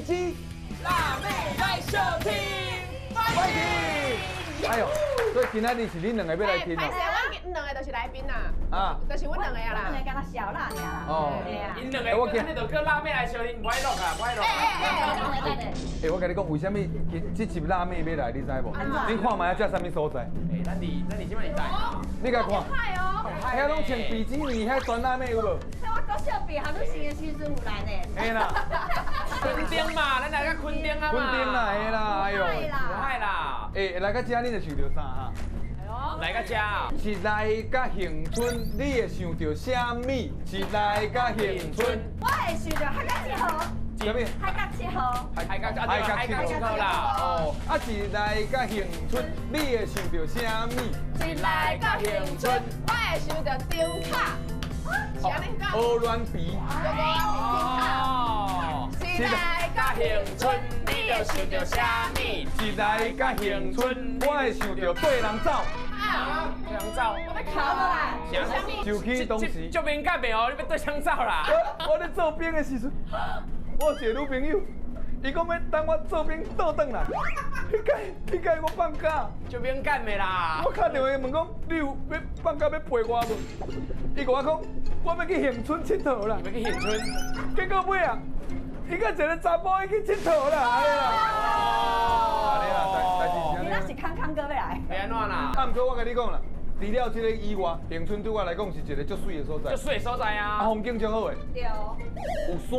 之辣妹來相挺，歡迎！哎呦，所以今仔日是恁兩個欲來挺歹勢，哦。阮兩個就是來賓啦，啊，就是阮兩個啊啦。兩個敢若小辣爾啦。哦。對啊。𪜶兩個按呢就叫辣妹來相挺，無愛錄啊，無愛錄。欸，我共你講，為啥物今這集辣妹欲來，你知無？恁看覓這啥物所在？欸，咱佇啥物在？你共看，海哦，遐攏穿比基尼，遐全辣妹有無？這我國小畢業女生的時陣有來呢。嘿啦，墾丁嘛，咱來到墾丁啊嘛。墾丁啦，嘿啦，哎呦，海啦。欸，來到遮恁會想著啥哈？來到遮。一來到恆春，你會想著啥物？一來到恆春，我會想著海角七號。啥物？海角七號。海角海角七號啦。哦，啊，一來到恆春，你會想著啥物？一來到恆春，我會想著燈塔。是按呢講。鵝鑾鼻。哦。一來到恆春，你就想著啥物？一來到恆春，我會想著綴人走。啊，綴人走。我欲哭落來。想起當時。足敏感的哦，你欲綴啥走啦？我咧做兵的時陣，我有一個女朋友，伊講欲等我做兵倒轉來，彼擺我放假。足敏感的啦。我敲電話問講，你有欲放假欲陪我無？伊共我講，我欲去恆春𨑨迌啦。欲去恆春。結果尾啊，伊佮一個查埔去𨑨迌啦。按呢啦。按呢啦，代誌你那是康康哥欲來。欲按怎啦？啊，毋過我共你講啦，除了這個以外，恆春對我來講是一個足媠的所在。足媠的所在啊！啊，風景足好的。對。有山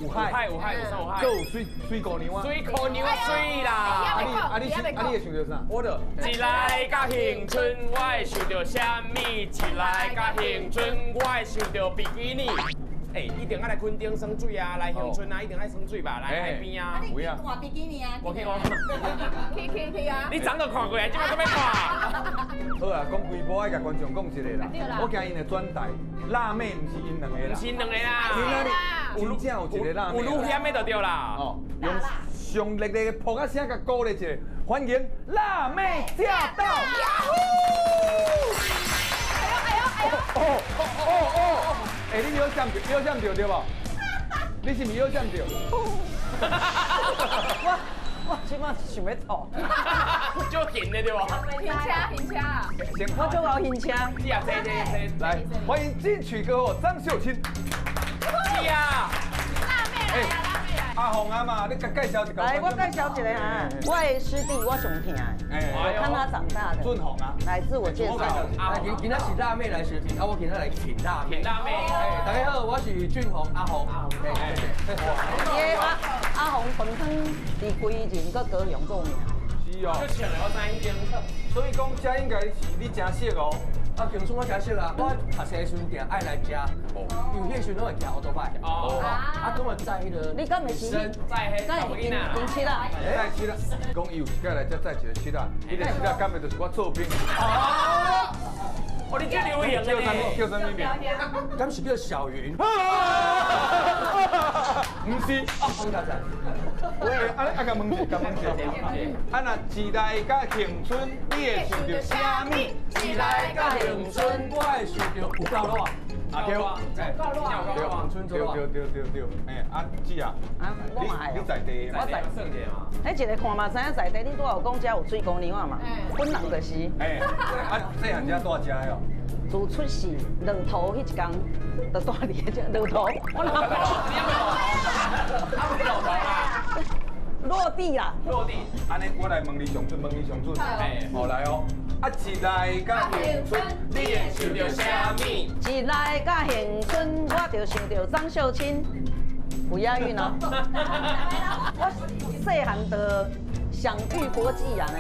有海，有海有山有海。閣有媠媠姑娘啊。媠姑娘啊，媠啦！啊你會想著啥？我就一來到恆春，我會想著啥物？一來到恆春，我會想著比基尼。欸，一定愛來墾丁耍水啊，來恆春啊，一定愛耍水吧，來海邊啊。你去看比基尼啊？我去看。去去去啊！你昨就看過啊，這擺閣欲看。好啊，講規晡愛共觀眾講一個啦。我驚𪜶會轉台，辣妹毋是𪜶兩個啦。毋是兩個啦。真正有一個辣妹。有女險的就對啦。哦，用上熱烈的噗仔聲共鼓勵一下，歡迎辣妹駕到！哎呦哎呦哎呦！哦哦哦哦！欸，你有閃著，有閃著對無？你是毋是有閃著？我這擺想欲吐。足緊的對無？停車停車。我足𠢕停車。你也坐坐坐。來，歡迎金曲歌后張秀卿。是啊。辣妹來啊，辣妹來。阿紅啊嘛，你共介紹一下。來，我介紹一下哈，我的師弟，我上疼的，我看他長大的。俊宏啊。來自我介紹。啊，今今仔是辣妹來相挺，啊，我今仔來挺辣妹。挺辣妹。哎，大家好，我是俊宏阿宏。阿宏。阿阿宏飯湯佇歸仁閣高雄著名。是哦。就唱的我知影。所以講，這應該是你誠熟哦。啊，恆春我誠熟啦，我讀冊的時陣定愛來遮，因為彼個時陣攏會騎歐多拜。哦。啊，咁啊載彼個。你敢會是？載彼查某囡仔。因七啊。載七仔，講伊有一擺來遮載一個七仔，彼個七仔敢會就是我做兵。哦。哦，你這流行的呢？叫啥物名？敢是叫小雲？毋是。啊，講較濟。喂，啊，啊，共問一下，共問一下。啊，若一來到恆春，你會想著啥物？一來到恆春，我會想著有夠熱。啊對，哎，對，恆春對對對對對，哎，啊姊啊，啊，我嘛會。你在地的我在。彼一個看嘛知影在地，你拄仔有講遮有媠姑娘仔嘛？本人就是。哎，啊，細漢遮蹛遮的哦。自出世落塗彼一工，就蹛佇遮落塗。我哪？落塗啦。落地啦。落地。按呢，我來問你上準，問你上準。哎，好來哦。啊，一來到恆春，你會想著啥物？一來到恆春，我就想著張秀卿，有押韻哦。我細漢就享譽國際啊呢。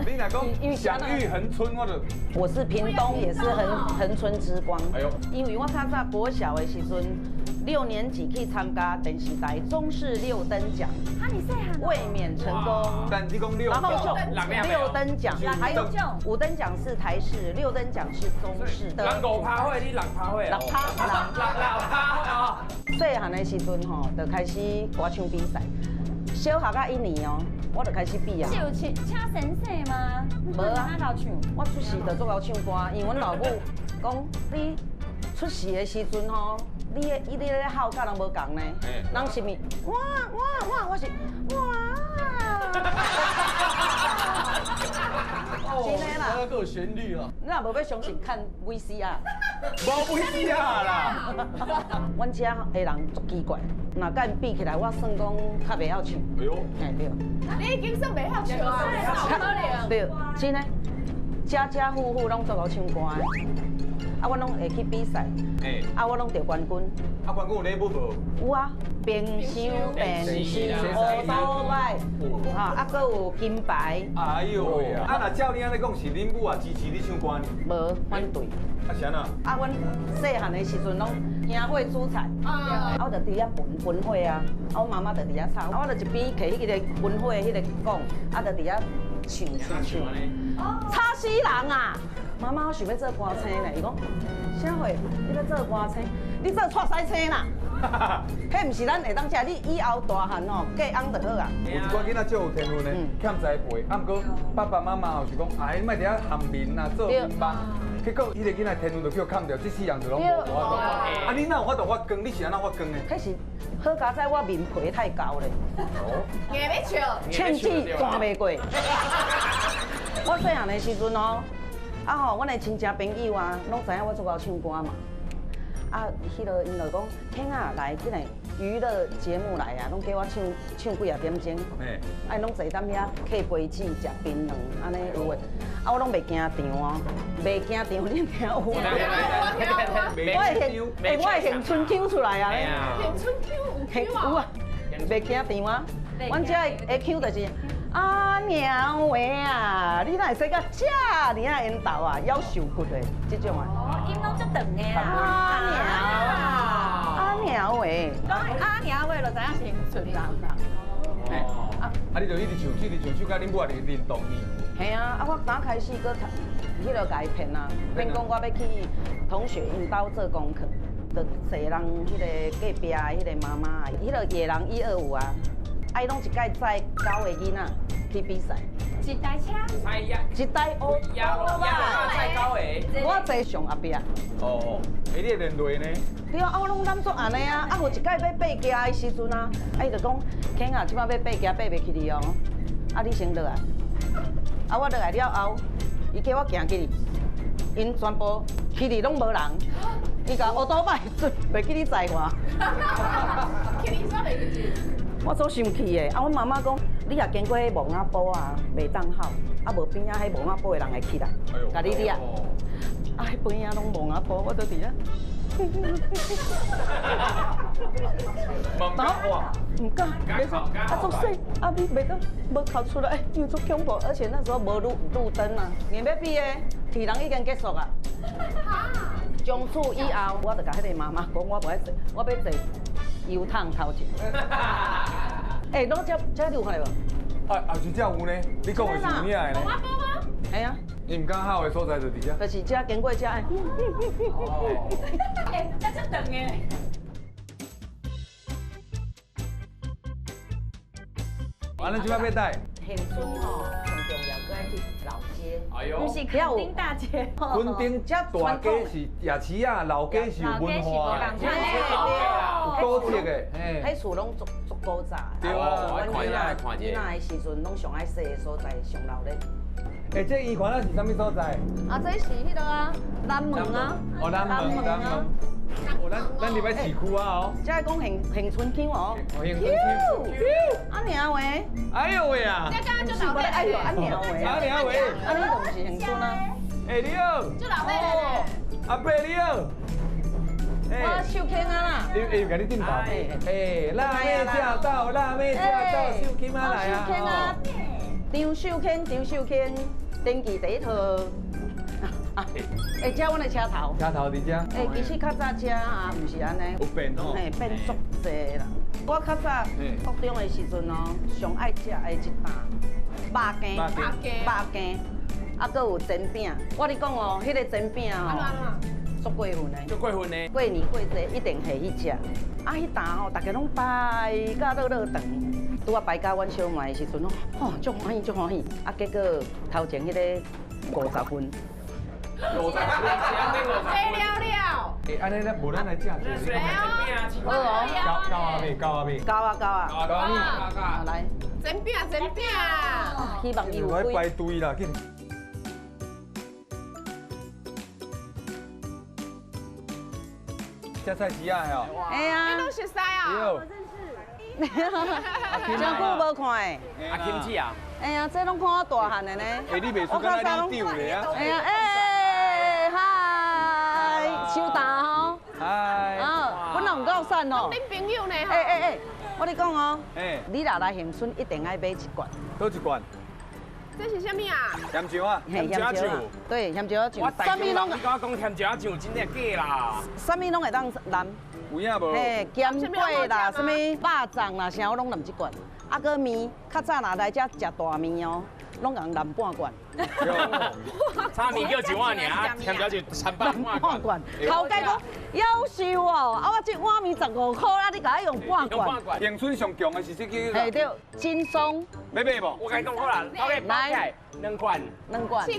你若講享譽恆春，我就我是屏東，也是恆春之光。哎呦，因為我較早國小的時陣，六年級去參加電視台中視六燈獎，衛冕成功。但你講六，然後就六燈獎，還有五燈獎是台視，六燈獎是中視的。人五趴火，你六趴火。六趴，六六趴哦。細漢的時陣吼，就開始歌唱比賽。小學啊一年哦，我就開始比啊。是有請請先生嗎？無啊，我出世就足𠢕唱歌，因為阮老母講你出世的時陣吼，你咧吼佮人無仝呢，人是咪哇哇哇，我是哇。真的啦，那个旋律啊！你若無欲相信，看 VCR。無 VCR 啦。阮遮的人足奇怪，若佮𪜶比起來，我算講較袂曉唱。哎喲，嘿對。你已經算袂曉唱啊？對，真的，家家戶戶攏足𠢕唱歌的。啊，我攏會去比賽，啊，我攏得冠軍。啊，冠軍有禮物無？有啊，冰箱、電視、烏多擺，啊，啊，閣有金牌。哎喲喂啊！啊，若照你按呢講，是恁母也支持你唱歌呢？無反對。啊，是按怎？啊，阮細漢的時陣攏迎火煮菜，啊，我就佇遐焚焚火啊，啊，我媽媽就佇遐炒，啊，我就一邊提彼個焚火的彼個管，啊，就佇遐唱唱唱，吵死人啊！媽媽，我想欲做歌星呢，伊講，啥貨？你欲做歌星？你做蔡西星啦！彼毋是咱會當食，你以後大漢吼嫁翁就好啊。有一寡囡仔足有天分的，欠栽培，啊，毋過爸爸媽媽就是講，哎，你莫佇遐含面啊，做面目，結果彼個囡仔天分就去予砍掉，這世人就攏無法度。啊，你哪有法度發光？你是按怎發光的？彼是好佳哉，我面皮太厚咧。硬欲笑，塹舌彈袂過。我細漢的時陣哦。啊吼，阮的親戚朋友啊，攏知影我足𠢕唱歌嘛。啊，彼个𪜶就講，天啊，來這個娛樂節目來啊，攏叫我唱唱幾仔點鐘。啊，𪜶攏坐踮遐崁杯子、食檳榔，按呢有的。啊，我攏袂驚場哦，袂驚場，恁聽有無？我的興春腔出來啊！興春腔有腔啊？有啊，袂驚場啊。阮遮的腔就是。阿娘喂啊，你哪會使甲遮爾仔緣投啊？夭壽骨的這種啊。哦，音攏足長的啊。阿娘，阿娘喂。講阿娘喂，就知影是興春人啦。哦。啊，你就一直唱，一直唱，唱到恁母也認同你。嘿啊，啊，我剛開始閣彼個共伊騙啊，騙講我欲去同學𪜶兜做功課，就坐人彼個隔壁的彼個媽媽，彼個野人125啊。啊！伊攏一擺載9個囡仔去比賽，一台車，一台烏載9個，我坐上後壁。哦，欸，你會連累呢？對啊，啊我攏諗做按呢啊，啊有一擺欲爬行的時陣啊，啊伊就講，肯啊，這擺欲爬行爬袂起去哦，啊你先落來，啊我落來了後，伊叫我行起去，𪜶全部起去攏無人，伊共烏多擺袂記你載我。起去煞袂記。我足生氣的，啊！阮媽媽講，你若經過彼墓仔埔啊，袂當吼，啊無邊仔彼墓仔埔的人會起來，共你掠。啊，彼邊仔攏墓仔埔，我就佇遐。毋敢，毋敢，袂說啊，足細，啊你袂當無哭出來，因為足恐怖，而且那時候無路燈啊，硬欲比的，鐵人已經結束啊。從此以後，我就共彼個媽媽講，我無愛坐，我欲坐油桶頭前。欸，攏遮遮你有看到無？啊，啊是遮有呢，你講的是有影的呢。嘿啊。伊毋敢吼的所在就佇遮。就是遮經過遮。哦。欸，遮足長的。啊，咱這擺欲佗？恆春吼，上重要，閣愛去老街。哎喲。毋是墾丁大街。墾丁大街是夜市仔，老街是有文化的，有古迹的。嘿。彼厝攏足足古早。對啊，我看者，看者。囡仔的時陣，攏上愛踅的所在，上鬧熱。欸，這伊看咱是啥物所在？啊，這是彼個啊，南門啊。哦，南門，南門。哦，咱入來市區啊哦。這講恆春腔哦。恆春腔。阿娘喂。哎呦喂啊！這剛剛就老妹。哎呦，阿娘喂。阿娘喂。啊，你就毋是恆春啊？欸，你好。就老妹嘞。阿伯你好。我秀卿啊啦。伊有共你點頭。欸，辣妹駕到，辣妹駕到，秀卿仔來啊。秀卿啊，張秀卿，張秀卿，登記第一套。欸，這阮的車頭。車頭佇遮。欸，其實較早遮啊，毋是按呢。有變哦。嘿，變足濟啦。我較早國中的時陣哦，上愛食的一頓肉羹，肉羹，啊，閣有煎餅。我咧講哦，彼個煎餅哦，足過分的。足過分的。過年過節一定會去食。啊，彼頓吼，大家攏排甲落落長。拄仔排到阮小妹的時陣，吼，足歡喜，足歡喜。啊，結果頭前彼個50分。50分，济了了。欸，按呢咱無咱來食者。好哦。夠啊未？夠啊未？夠啊夠啊。夠啊！來。煎餅煎餅。希望伊有開。排隊啦，緊。食菜市仔的哦。哎呀。你攏熟似啊？我認識。真久無看的。阿金姐啊。哎呀，這攏看我大漢的呢。欸，你袂輸敢若你長的啊。哎呀，哎，嗨，收大吼。嗨。啊，本人有夠瘦哦。恁朋友呢？哎哎哎，我跟你講哦，你若來恆春，一定愛買一罐。佗一罐？這是啥物啊？鹹椒啊。鹹椒醬。對，鹹椒醬。啥物攏？你敢講鹹椒醬真的假啦？啥物攏會當淋。有影無？嘿，鹹粿啦，啥物肉粽啦，啥我攏淋這罐。啊，閣麵，較早若來遮食大麵哦，攏共淋半罐。炒麵叫一碗爾，啊，鹹椒醬三百半罐。頭家講夭壽哦，啊，我這碗麵15箍，啊，你共我用半罐。恆春上強的是這個。嘿對，金松。欲買無？我共你講好啦，頭家包起來兩罐，兩罐，兩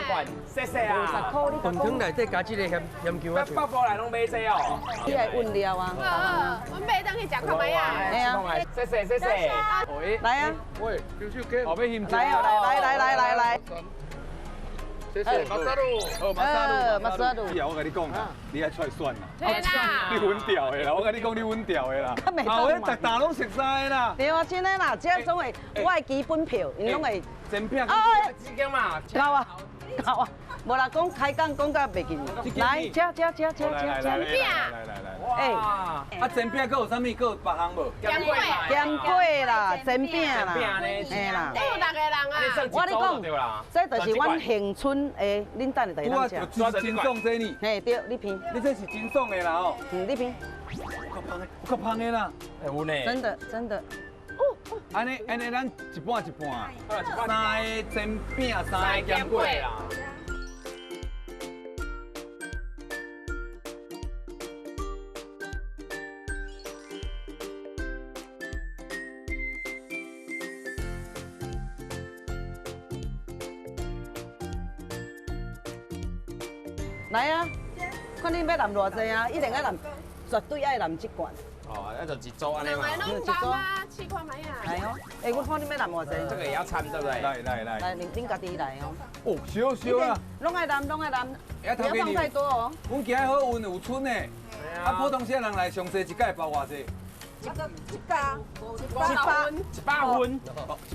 罐，謝謝啊。飯湯內底加這個鹹鹹醬啊。北部來攏買這哦。你來溫料啊。阮買當去食看覓啊。嘿啊。謝謝謝謝。來啊。喂，後尾鹹醬。來哦，來來來來來。謝謝。馬薩魯，好馬薩魯，馬薩魯。我共你講啦，你愛出來選啦。你穩調的啦，我共你講你穩調的啦。啊，我逐大攏熟似啦。對啊，真的啦，這總會我的基本票，𪜶攏會。煎餅。哦，這間嘛。夠啊，夠啊，無啦，講開講講甲袂記。來，吃吃吃吃吃。煎餅。來來來。哎，啊煎餅閣有啥物？閣有別項無？鹹粿。鹹粿啦，煎餅啦，嘿啦。都有6個人啊。我跟你講，這就是阮恆春的，恁等下就會當食。真爽這呢。嘿，對，你品。你這是真爽的啦吼。嗯，你品。有較芳的，有較芳的啦。有呢。真的，真的。按呢按呢，咱一半一半，三个煎饼，三个鹹粿啦。來啊！看恁欲淋偌濟啊，一定愛淋，絕對愛淋這罐。哦，那就一組按呢嘛。兩个攏淋啊，試看覓啊。來哦，欸，我看恁欲淋偌濟。這個也要摻，對不對？來來來。來，恁家己來哦。哦，燒燒啊！攏愛淋，攏愛淋，不要放太多哦。阮今日好運有賰的，啊，普通時人來上濟一擺包偌濟？一百，100分，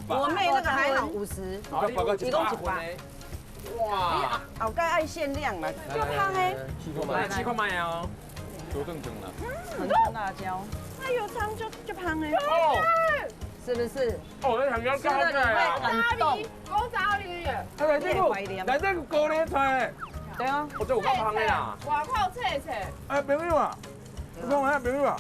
我妹那個還好50，一共100。哇！後蓋愛限量嘛，就香的。來試看覓哦。小正常啦。很多辣椒。那油葱就香的。哦，是不是？哦，那香蕉吃了你會感動。古早味。啊，來這個，來這個高麗菜。對啊。我這有夠香的啦。外口脆脆。哎，朋友啊，你講下朋友啊。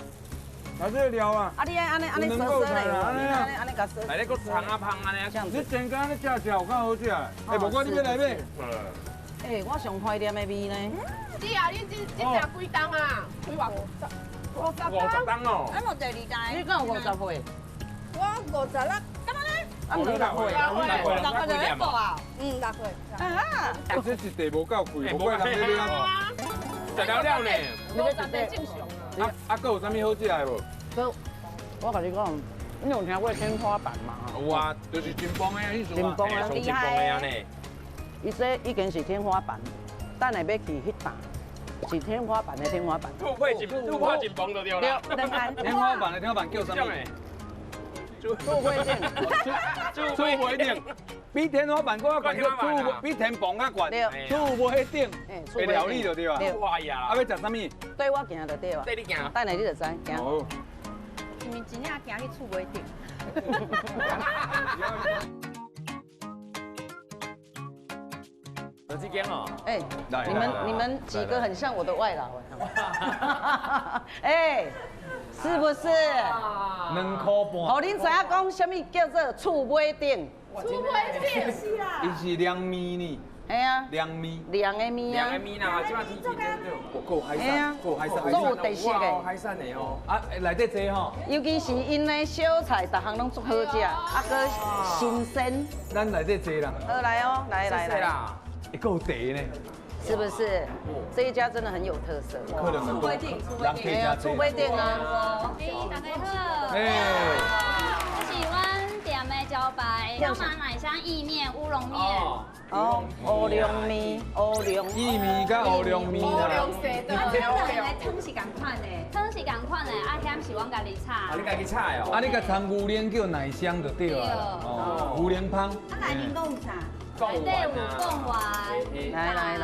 來這個料啊！啊，你愛按呢按呢嗦嗦嘞，按呢按呢共嗦。來，你閣香啊芳按呢。你煎干你食食有較好食。哎，無管你欲來買。哎，我上懷念的味呢。姐啊，你這這食幾擔啊？幾偌50 50擔哦。啊，無第二代。你敢有50歲？我56，幹嘛呢？啊，56歲。 6歲就咧報啊？嗯，6歲。啊。這是地無夠貴，無怪人咧買哦。食了了呢。50歲正常。啊啊，閣有啥物好食的無？我共你講，你有聽過天花板嗎？有啊，就是真崩的意思真崩啊，厲害啊！伊這已經是天花板，等下欲去彼檔，是天花板的天花板。突破真突破真崩就對啦。天花板的天花板叫啥物？厝尾顶，厝尾顶，比天花板閣較懸，厝比天棚較懸。厝尾顶的料理就對啊。啊，欲食啥物？對我行就對啊。對你行。等下你就知行。是毋是真正行去厝尾頂？有這間哦。哎，你們幾個很像我的外勞哎。是不是？2箍半。哦，恁知影講啥物叫做厝尾頂？厝尾頂是啦。伊是涼麵呢。嘿啊。涼麵。涼的麵啊。涼的麵啦，這擺天氣真熱。夠海產，夠海產。足有特色的。海產的哦。啊，內底濟吼。尤其是𪜶的小菜，逐項攏足好食，啊，閣新鮮。咱內底濟啦。好來哦，來來來。會閣有茶呢。是不是？這一家真的很有特色。客人很多，人可以加厝尾頂啊。哎，大家好。哎。這是阮店的招牌，小馬奶香意麵、烏龍麵。哦，烏龍麵，烏龍意麵佮烏龍麵烏龍蛇的。這兩個湯是仝款的，湯是仝款的，啊薟是阮家己炒。啊，你家己炒的哦。啊，你共摻牛奶叫奶香就對了。哦，牛奶芳。啊，內面閣有啥？內底有貢丸。來來來，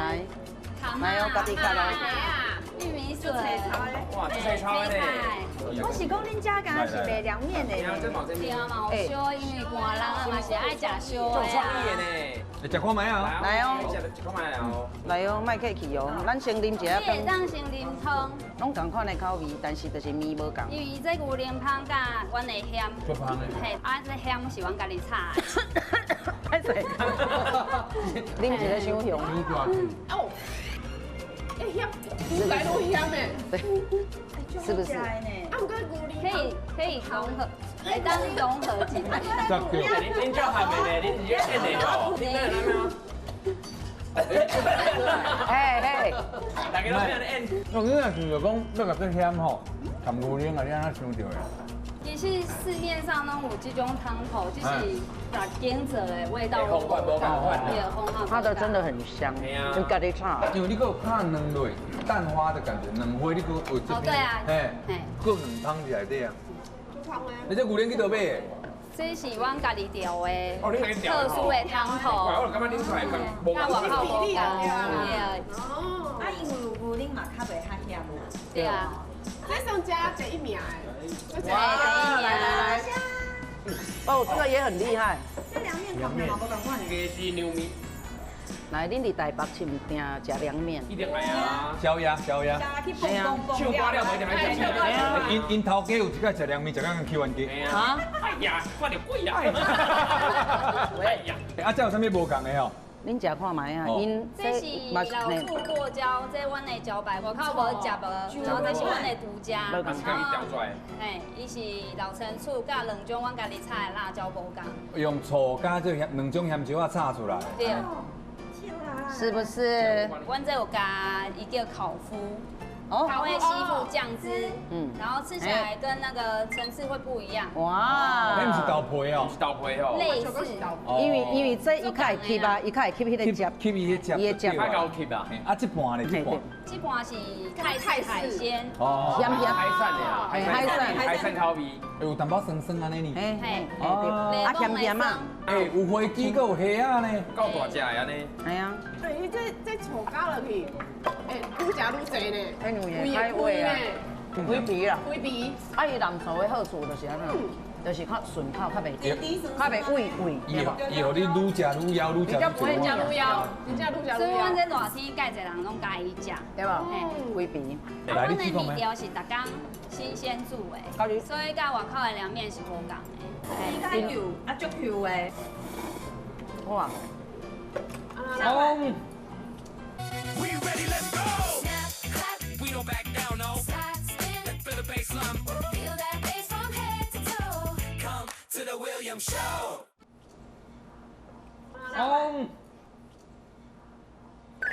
來哦，家己切哦。玉米筍。哇，這菜超的。我是講恁遮敢若是賣涼麵的。對啊，嘛有燒，因為寒人啊嘛是愛食燒的啊。創意的呢。來食看覓啊！來哦，食看覓哦。來哦，莫客氣哦，咱先啉一下湯。你會當先啉湯。攏仝款的口味，但是就是麵無仝。因為這牛奶芳佮阮的薟。足芳的。嘿，啊，這薟是阮家己炒的。歹勢。啉一个傷雄。哦。哎，薟，愈來愈薟的。對。是不是？可以融合，會當融合起來。恁叫鹹的呢？恁直接演的哦。恁那有吗？嘿嘿，大家攏按呢演。我你若想著講，欲共這薟吼，含牛奶啊，你按怎想著的？其實市面上攏有這種湯頭，就是逐間做的味道。對，它的真的很香，就家己炒。因為你閣有加卵落，蛋花的感覺，卵花你閣有這邊，對啊，嘿，閣有卵湯佇內底啊。你這牛奶去佗買的？這是阮家己調的，特殊的湯頭。我感覺啉出來無佮外口無仝。哦，啊，因為有牛奶嘛，較袂較鹹啦。對啊。這算遮第一名的。哇，來來來，哦，這個也很厲害。這涼麵口味嘛無仝款的。雞絲牛麵。來，恁佇台北是毋定食涼麵？一定愛啊！宵夜，宵夜。唱歌了無一定愛食麵。𪜶𪜶頭家有一擺食涼麵，食到去冤家。啊！哎呀，看著鬼啊！哎呀！啊，這有啥物無仝的哦？恁食看覓啊？𪜶這是老醋剁椒，這阮的招牌，外口無食無，然後這是阮的獨家。嘛是家己調出來。嘿，伊是老陳醋佮兩種阮家己炒的辣椒無仝。用醋佮這兩種鹹椒仔炒出來。對。是不是？阮這有加伊叫烤麩，哦，它會吸附醬汁，嗯，然後吃起來跟那個層次會不一樣。哇！那毋是豆皮哦，是豆皮哦，類似。因為這伊較會吸啊，伊較會吸彼個汁，吸伊彼汁，伊的汁。較厚吸啊。啊，這盤咧，這盤。這盤是泰式海鮮，哦，鹹鹹。海產的啊，海產，海產口味。有淡薄酸酸按呢呢。嘿嘿。哦。啊，鹹鹹啊。欸，有花枝，閣有蝦仔呢，夠大隻的按呢。係啊。對，伊這醋加落去，欸，愈食愈濟呢。欸，開胃啊，開鼻啦。開鼻。啊，伊南醋的好處就是按怎，就是較順口，較袂較袂畏畏。伊予你愈食愈枵，愈食愈愈食愈枵，真正愈食愈枵。所以阮這熱天蓋濟人攏佮意食，對無？開鼻。啊，阮的麵條是逐工新鮮煮的，所以佮外口的涼麵是無仝的。較 Q，啊，足 Q 的。哇！哦。哦。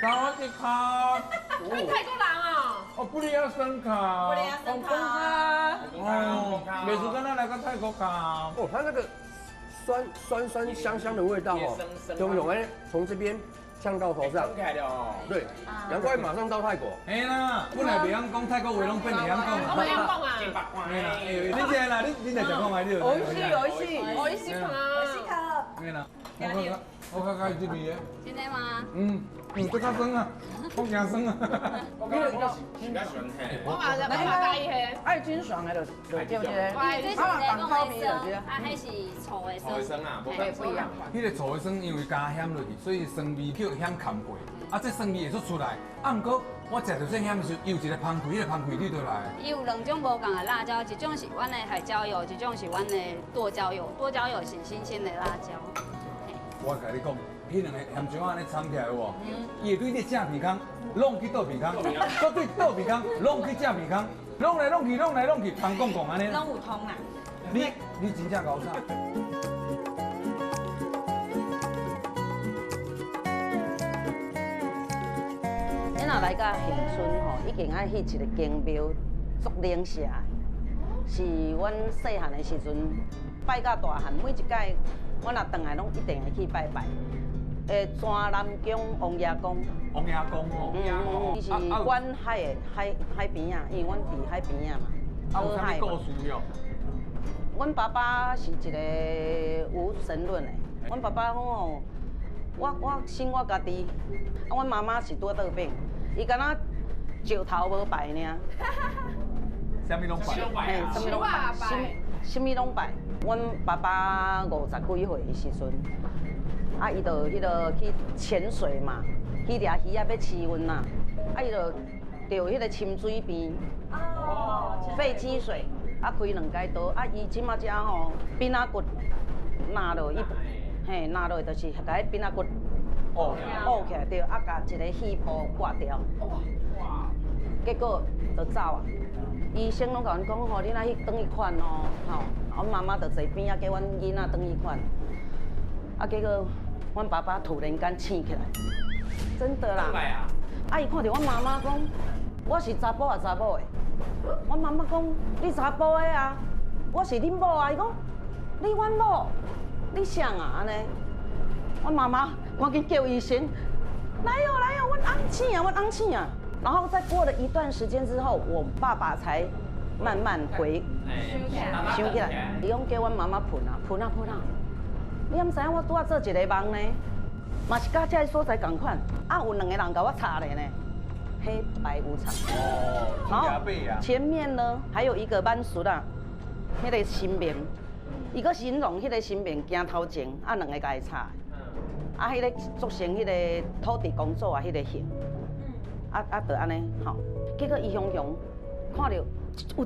สวัสดีครับ 你泰國人啊？哦，不哩要生卡。不哩要生卡。哦，美食跟他來個泰國卡。哦，它那個酸酸酸香香的味道哦，就用哎從這邊嗆到頭上。對，難怪馬上到泰國。哎啦，本來袂曉講泰國話，攏變會曉講。我袂曉講啊。你這啦，你來食看覓，你。美味しい，美味しい，美味しい啊。對啦，我較佮意這味的。真的嗎？嗯，這較酸啊，我驚酸啊。我感覺我是比較喜歡黑。我嘛我嘛佮意黑。愛清爽的就對不對？這是檸檬的酸，啊，彼是醋的酸。醋的酸啊，不一樣。彼個醋的酸因為加薟落去，所以酸味叫薟含過。啊，這酸味會出出來。啊，毋過我食著這薟的時候，伊有一個芳氣，彼個芳氣你就來。伊有兩種無仝的辣椒，一種是阮的海椒油，一種是阮的剁椒油。剁椒油是新鮮的辣椒。我共你講，彼兩個鹹椒按呢摻起來有無？伊會對你正鼻孔，弄去倒鼻孔，閣對倒鼻孔，弄去正鼻孔，弄來弄去，弄來弄去，芳講講按呢。攏有通啦。你真正𠢕啥？若來到恆春吼，一定愛去一個宮廟，足靈社的，是阮細漢的時陣拜到大漢，每一擺阮若轉來攏一定會去拜拜。泉南宮王爺公。王爺公哦。嗯，伊是管海的海邊仔，因為阮佇海邊仔嘛。啊，有啥物故事喲？阮爸爸是一個無神論的，阮爸爸講哦，我生我家己，啊，阮媽媽是拄倒轉，伊敢若石頭無拜爾。啥物攏拜？嘿，啥物攏拜，啥物攏拜。阮爸爸50幾歲的時陣，啊，伊就彼個去潛水嘛，去掠魚仔欲試溫啊，啊，伊就著彼個深水病，肺積水。啊，開兩解刀，啊，伊這馬遮吼，髕仔骨拿落，伊嘿拿落就是共彼髕仔骨挖起來，對，啊，共一个肺部割掉，結果就走啊。醫生攏共阮講吼，你若去轉去看哦，吼，阮媽媽就坐邊仔叫阮囡仔轉去看，啊，結果阮爸爸突然間醒起來，真的啦，啊，伊看著阮媽媽講，我是查埔抑查某的。阮媽媽講，你查埔的啊，我是恁某啊。伊講，你阮某，你誰啊？按呢，阮媽媽趕緊叫醫生，來哦來哦，阮翁醒啊，阮翁醒啊。然後再過了一段時間之後，我爸爸才慢慢回想起來。伊講叫阮媽媽噴啊噴啊噴啊，你敢知影我拄仔做一個夢呢？嘛是佮這个所在仝款，啊有兩個人共我插咧呢。黑白無常。哦，然後前面呢還有一個挽術啊，彼個神明，伊閣形容彼個神明行頭前，啊兩個共伊插，啊彼個做成彼個土地公做啊彼個形，啊就按呢吼，結果伊雄雄看著有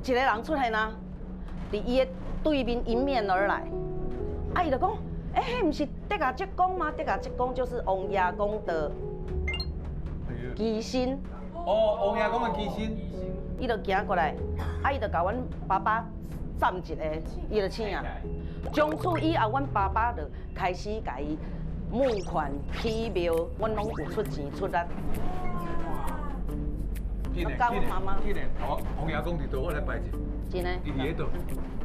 一個人出現啊，佇伊的對面迎面而來，啊伊就講，欸，彼毋是德亞浙公嗎？德亞浙公就是王爺公的乩身。哦，王爺公的乩身，伊就行過來，啊，伊就共阮爸爸站一下，伊就醒啊。從此以後，阮爸爸就開始共伊募款起廟，阮攏有出錢出力。教阮媽媽。王爺公佇佗？我來拜一下。真的。伊佇彼佗？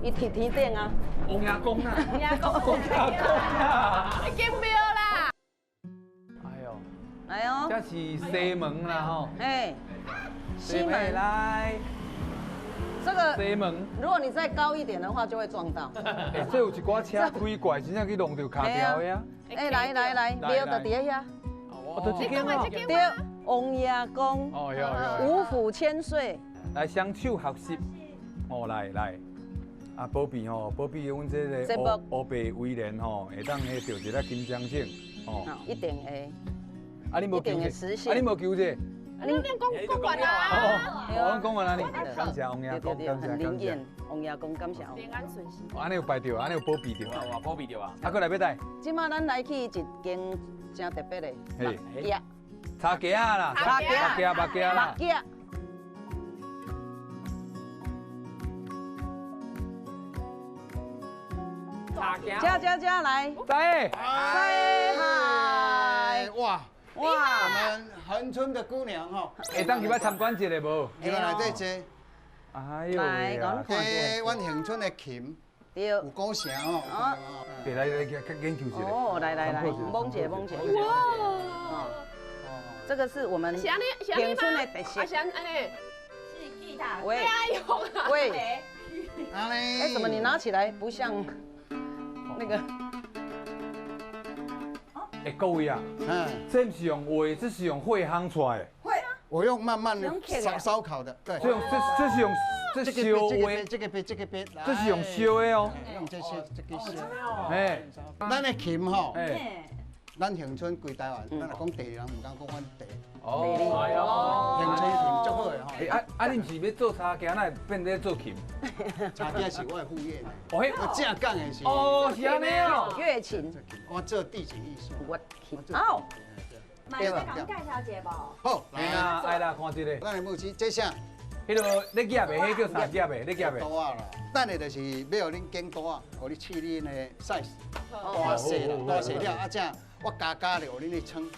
伊佇天頂啊。王爺公啊。王爺公。王爺公啊。已經廟啦。來哦，這是西門啦吼。哎，西門來，這個西門，如果你再高一點的話，就會撞到。哎，這有一寡車開過來，真正去弄著跤條的啊。哎，來來來，廟就佇遐。哦，就這間哦。對，王爺公。哦，有有。五府千歲。來雙手合十，哦，來來，啊，保庇吼，保庇阮這個烏白威廉吼，會當彼著一個金章獎，哦。一定會。啊！你無求這，啊！你無求這，你講完啦，我講完啦，你感謝王爺公，感謝很靈驗，王爺公感謝。平安順遂。按呢有拜著，按呢有保庇著，有保庇著啊！啊，閣來欲帶。這馬咱來去一間真特別的，目鏡。柴鏡啦，柴鏡，目鏡啦。目鏡。加加加來。來。來。哇。哇！我們恆春的姑娘吼，會當入來參觀一下無？入來內底坐。哎呦喂啊！這阮恆春的琴，對，有古城哦。對，來來，去研究一下。哦，來來來，摸一下摸一下。哇！這個是我們恆春的特色。是按呢？是吉他。喂。喂。哎，怎麼你拿起來不像那個？哎，各位啊，這毋是用畫，這是用火烘出來的。我用慢慢燒烤的，對。這用這是用這燒畫，這個邊這個邊，這是用燒的哦。用這些這個燒。哎，咱的琴吼，咱恆春規台灣，咱若講地人毋敢講阮地。哦，恆春琴足好的吼。哎，啊，你毋是欲做柴鏡，哪會變咧做琴？柴鏡是我的副業。哦，我正講的是。哦，是按呢哦。月琴。我做地景藝術。月琴。哦。嘛會使共介紹一下無？好，來啊，來啦，看這個。咱的牧師，這啥？彼个咧夾的，彼叫啥夾的？咧夾的。刀仔啦，等下就是欲予恁剪刀仔，予你試恁的 size，大细啦，大细了，啊，这我加加咧，予恁去称。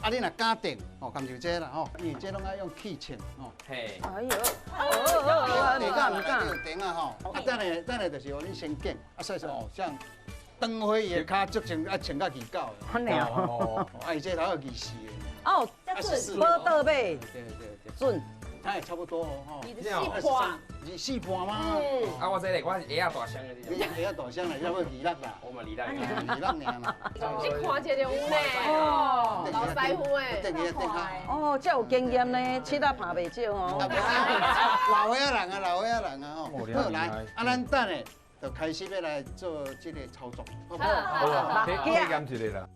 啊，你若敢定，吼，含就这啦吼，因为这拢爱用气枪吼。嘿。哎呦，定啊，唔敢定啊吼。啊，等下等下就是予恁先拣，啊，所以说哦，像灯辉伊的跤足穿啊穿甲二九。安尼哦。啊，伊这头有24的。哦，准，无倒尾。对对对。准。它也差不多哦，吼。 24半。 24半吗？嗯。啊，我这个我是鞋仔大双的。你鞋仔大双啦，要不26啦。我嘛26。 26尔嘛。你看一下就有呢。哦，老师傅哎。哦，这有经验呢，七仔拍袂少吼。老岁仔人啊，老岁仔人啊吼。好来，啊，咱等下就开始欲来做这个操作，好不好？好啊，体验一下啦。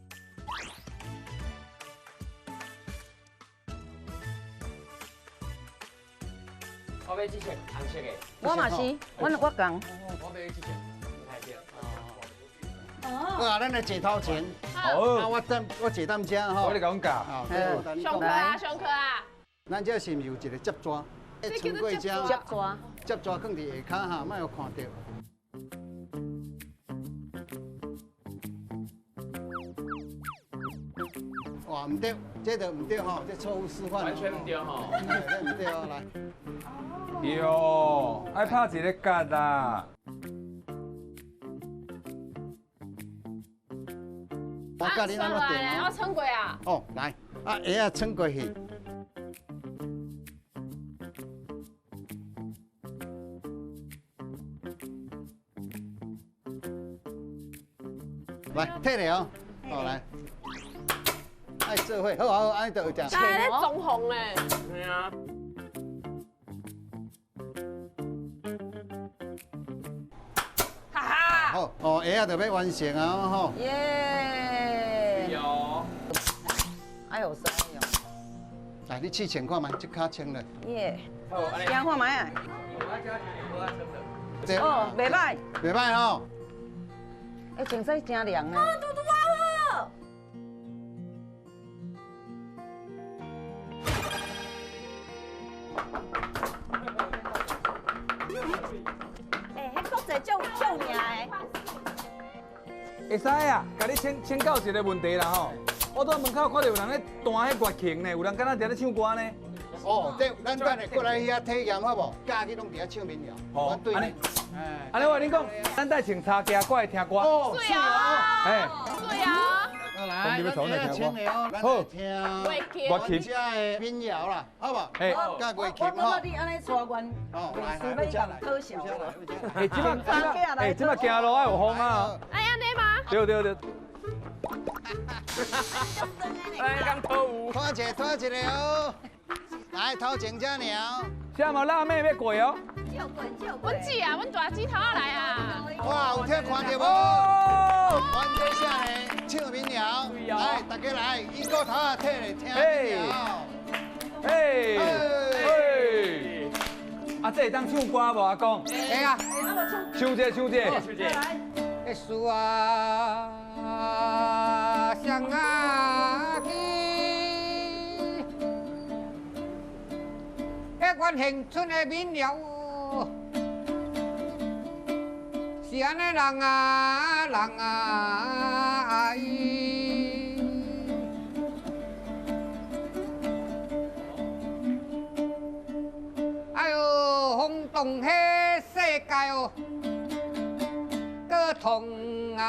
我欲这色红色的。我嘛是，我共。我欲这色，好啊，咱来坐头前。好。啊，我等我坐踮遮吼。我咧讲教。上课啊，上课啊。咱这是毋是有一个接纸？穿过这。接纸。接纸放伫下跤哈，莫予看著。哇，毋对，这就毋对吼，这错误示范。完全毋对吼。这毋对哦，来。哟，爱拍一个结啦。我教你按怎定哦。我穿过啊。哦，来，啊，鞋仔穿过去。来，退了哦，好来。爱做伙，好好，按呢就有正。来，咧装潢咧。对啊。好，哦，鞋仔就欲完成啊，吼。耶。有。哎呦，塞哟。来，你试穿看觅，这跤穿咧。耶。行看觅啊。哦，袂歹。袂歹吼。哎，穿说真凉呢。啊，拄拄好。哎，彼国际足有名的。会使啊，共你请教一个问题啦吼。我伫门口看著有人咧弹彼月琴呢，有人敢若伫咧唱歌呢。哦，对，咱等下过来遐体验好无？早起拢伫遐唱民谣。哦，按呢。按呢我跟你讲，咱带穿插行过来听歌。哦，对啊。哎。对啊。来，咱听的哦，咱来听月琴遮的民谣啦，好无？哎，佮月琴吼。我感觉你按呢带阮，哦，来，来，来，可笑。哎，这摆，哎，这摆行路爱有风啊。哎，按呢吗？对对对。来，讲脱舞。拖一个，拖一个哦。来，头前这尔。啥嘛辣妹欲过哦？阮姊啊，阮大姊头仔来啊。哇，有听看著无？阮这啥呢？唱民谣，来，大家来，英国头仔退来听民谣。嘿，嘿，啊，这会当唱歌无？阿公？会啊。唱这，唱这。唱这。树啊，双仔枝，阮恒春的民谣，是按呢人啊人啊爱。哎哟，轰动彼世界哦，阁痛啊！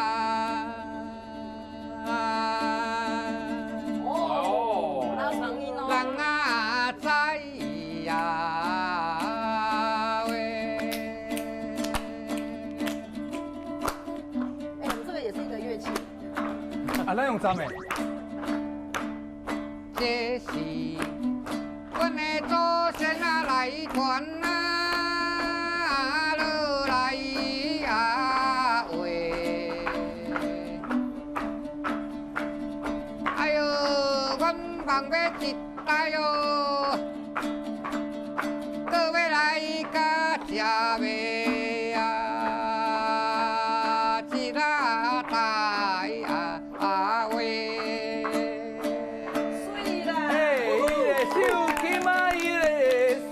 哦，人啊知呀喂。哎，我们这个也是一个乐器。啊，咱用站的。这是阮的祖先啊来传啊落来啊喂。哎哟，阮望欲一代哟，阁欲来甲食袂啊一啊代啊喂。水啦！嘿，伊的手琴啊，伊的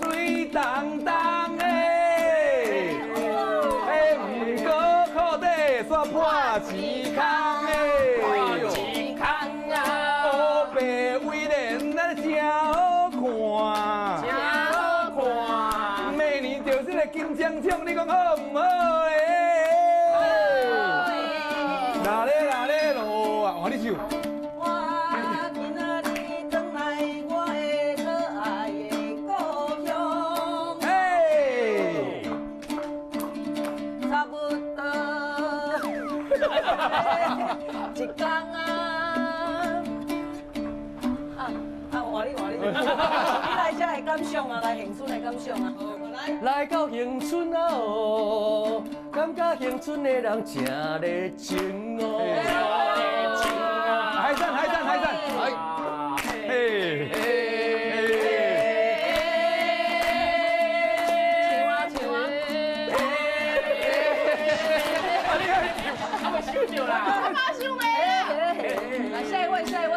水东东的，嘿，毋过裤底煞破一空的，一空啊！乌白为講好毋好咧？啦咧啦咧囉啊，換你唱。我今仔日轉來我的可愛的故鄉。嘿。差不多一工啊。啊，換你換你，你來這的感想啊，來恆春的感想啊。來到恆春哦，感覺恆春的人真熱情哦。海讚海讚海讚，嘿嘿。唱啊唱啊！啊，未收著啦。我嘛想袂啦。來下一位，下一位。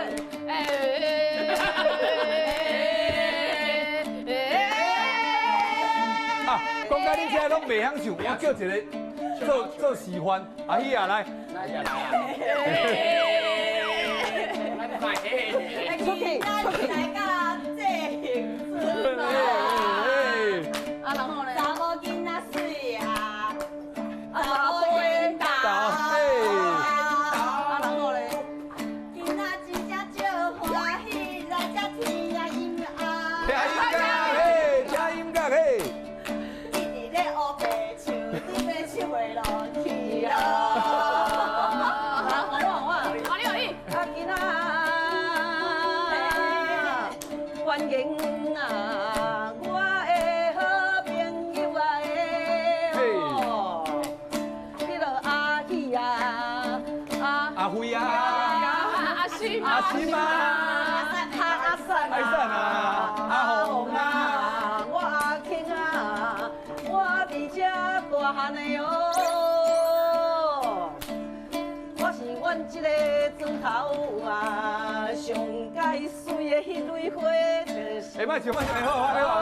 啊，講到恁這攏袂曉唱，我叫一個做做示範，阿喜啊來。來啊來啊！出去出去。來到這恆春啊，啊，然後呢？查某囡仔媠啊，啊，查甫的大，啊，然後呢？囡仔真正足歡喜，來這聽音樂。聽音樂嘿，聽音樂嘿。一直咧烏白唱，你欲唱袂落去咯。我我我你有意。啊，囡仔歡迎啊，我的好朋友啊，哦，彼个阿喜啊，阿阿輝啊，阿心阿心啊，阿阿善阿善啊，阿紅啊，我阿慶啊，我佇這大漢的哦，我是阮這个磚頭啊，上蓋媠的彼蕊花，就是。哎，莫唱莫唱，好好好，好，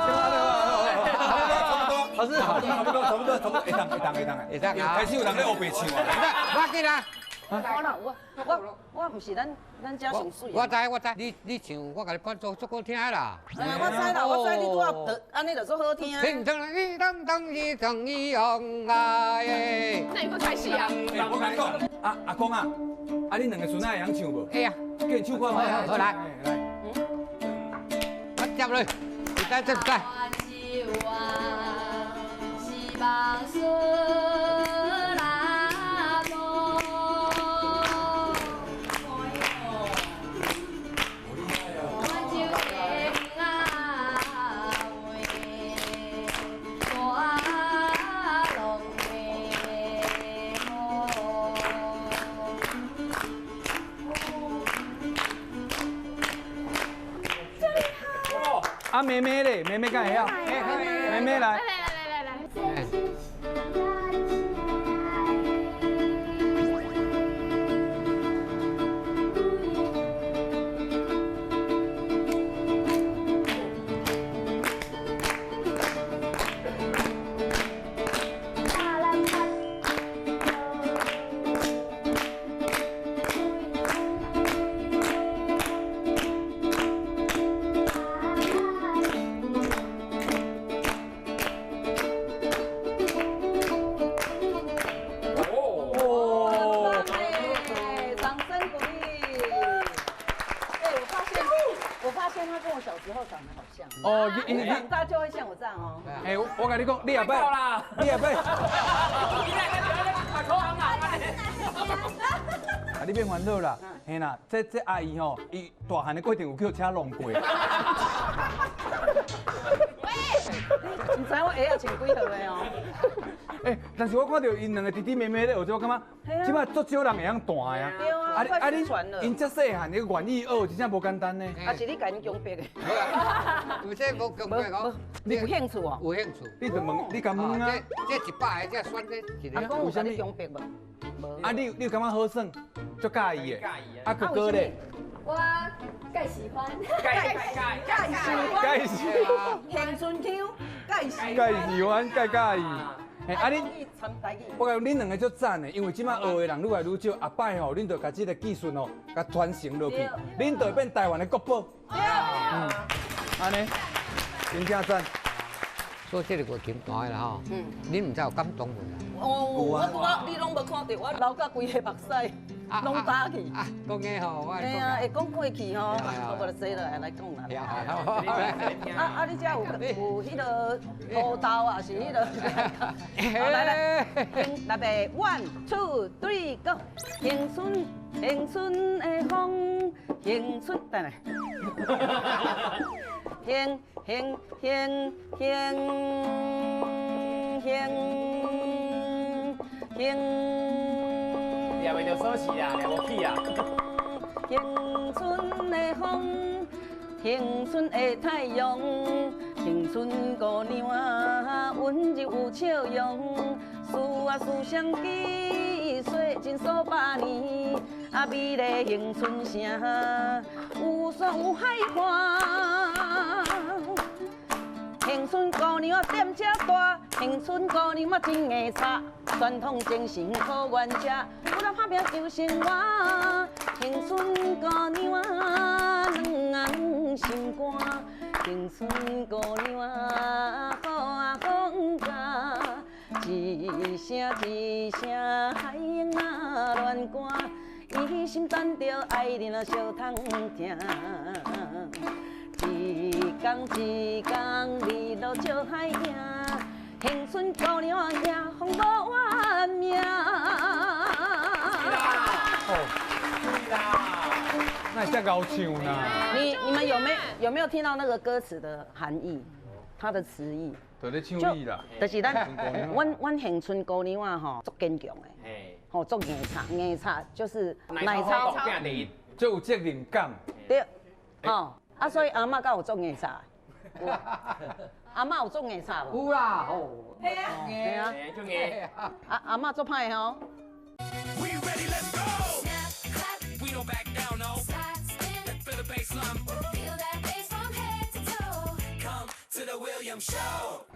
差不多，老師，差不多，差不多，差不多，會當會當會當會當啊開始有人咧烏白唱啊。我緊啦。我哪有啊？我毋是咱遮上媠。我知我知，你唱，我共你伴奏足好聽的啦。我知啦，我知你拄仔就按呢就足好聽。青春你當當一當一樣啊耶！那你會開始啊？我共你講，阿阿公啊，啊你兩個孫仔會曉唱無？會啊。叫𪜶唱看覓啊？好來，來。我接落，一代接一代。啊，妹妹咧，妹妹敢會曉？妹妹來。來來來來來。哦，你長大就會像我這樣哦。哎，我跟你講，你也擺，你也擺。啊，你免煩惱啦，嘿啦，這阿姨吼，伊大漢的過程有叫車弄過。喂，你知我鞋仔穿幾號的哦？哎，但是我看到𪜶兩個弟弟妹妹咧，學這我感覺，這擺足少人會曉彈的啊。對啊，啊你，𪜶這細漢，你願意學，真正無簡單呢。啊是你共𪜶強迫的？有這無強迫哦。你有興趣哦？有興趣。你就問，你敢問啊？這100個，這選這一個。阿公有共你強迫無？無。啊，你有感覺好耍，足佮意的。啊，哥哥咧？我蓋喜歡。蓋喜歡。蓋喜歡。恆春腔，蓋喜歡。蓋喜歡，蓋佮意。啊恁，我講恁兩個足讚的，因為這擺學的人愈來愈少，後擺吼，恁就共這個技術吼，共傳承落去，恁就會變台灣的國寶。對。嗯，按呢，真正讚。所以這個月琴彈的啦吼，恁毋知有感動無啦？哦，我拄仔你攏無看著，我流甲規个目屎，攏焦去。啊，講的吼，我嘿啊，會講過去吼，我無就坐落來來講啦。啊啊，你遮有有彼个土豆啊，是彼个？來來，來べ，one two three go，興春興春的風，興春，等下。興興興興興興，掠袂著鎖匙啊，掠無去啊。興春的風，興春的太陽，興春姑娘啊，溫柔有笑容，思啊思相記，說情數百年，啊美麗興春城，有山有海看。興春姑娘啊，踮遮大，興春姑娘啊真會炒，傳統精神好原則，有人拍拚求生活。興春姑娘啊，軟啊軟心肝，興春姑娘啊，好啊好教，一聲一聲海湧啊亂寒，伊心等著愛人啊相通聽。一工一工日落照海影，興春姑娘迎風無怨命。哦，那會遮𠢕唱呢？你們有沒有聽到那個歌詞的含義？它的詞義？就咧唱你啦。就是咱阮興春姑娘啊吼，足堅強的，吼足硬插硬插，就是奶草，足有責任感。對，吼。啊，所以阿嬤敢有足硬插？阿嬤有足硬插無？有啦，吼。係啊，係啊，足硬。阿阿嬤足歹吼。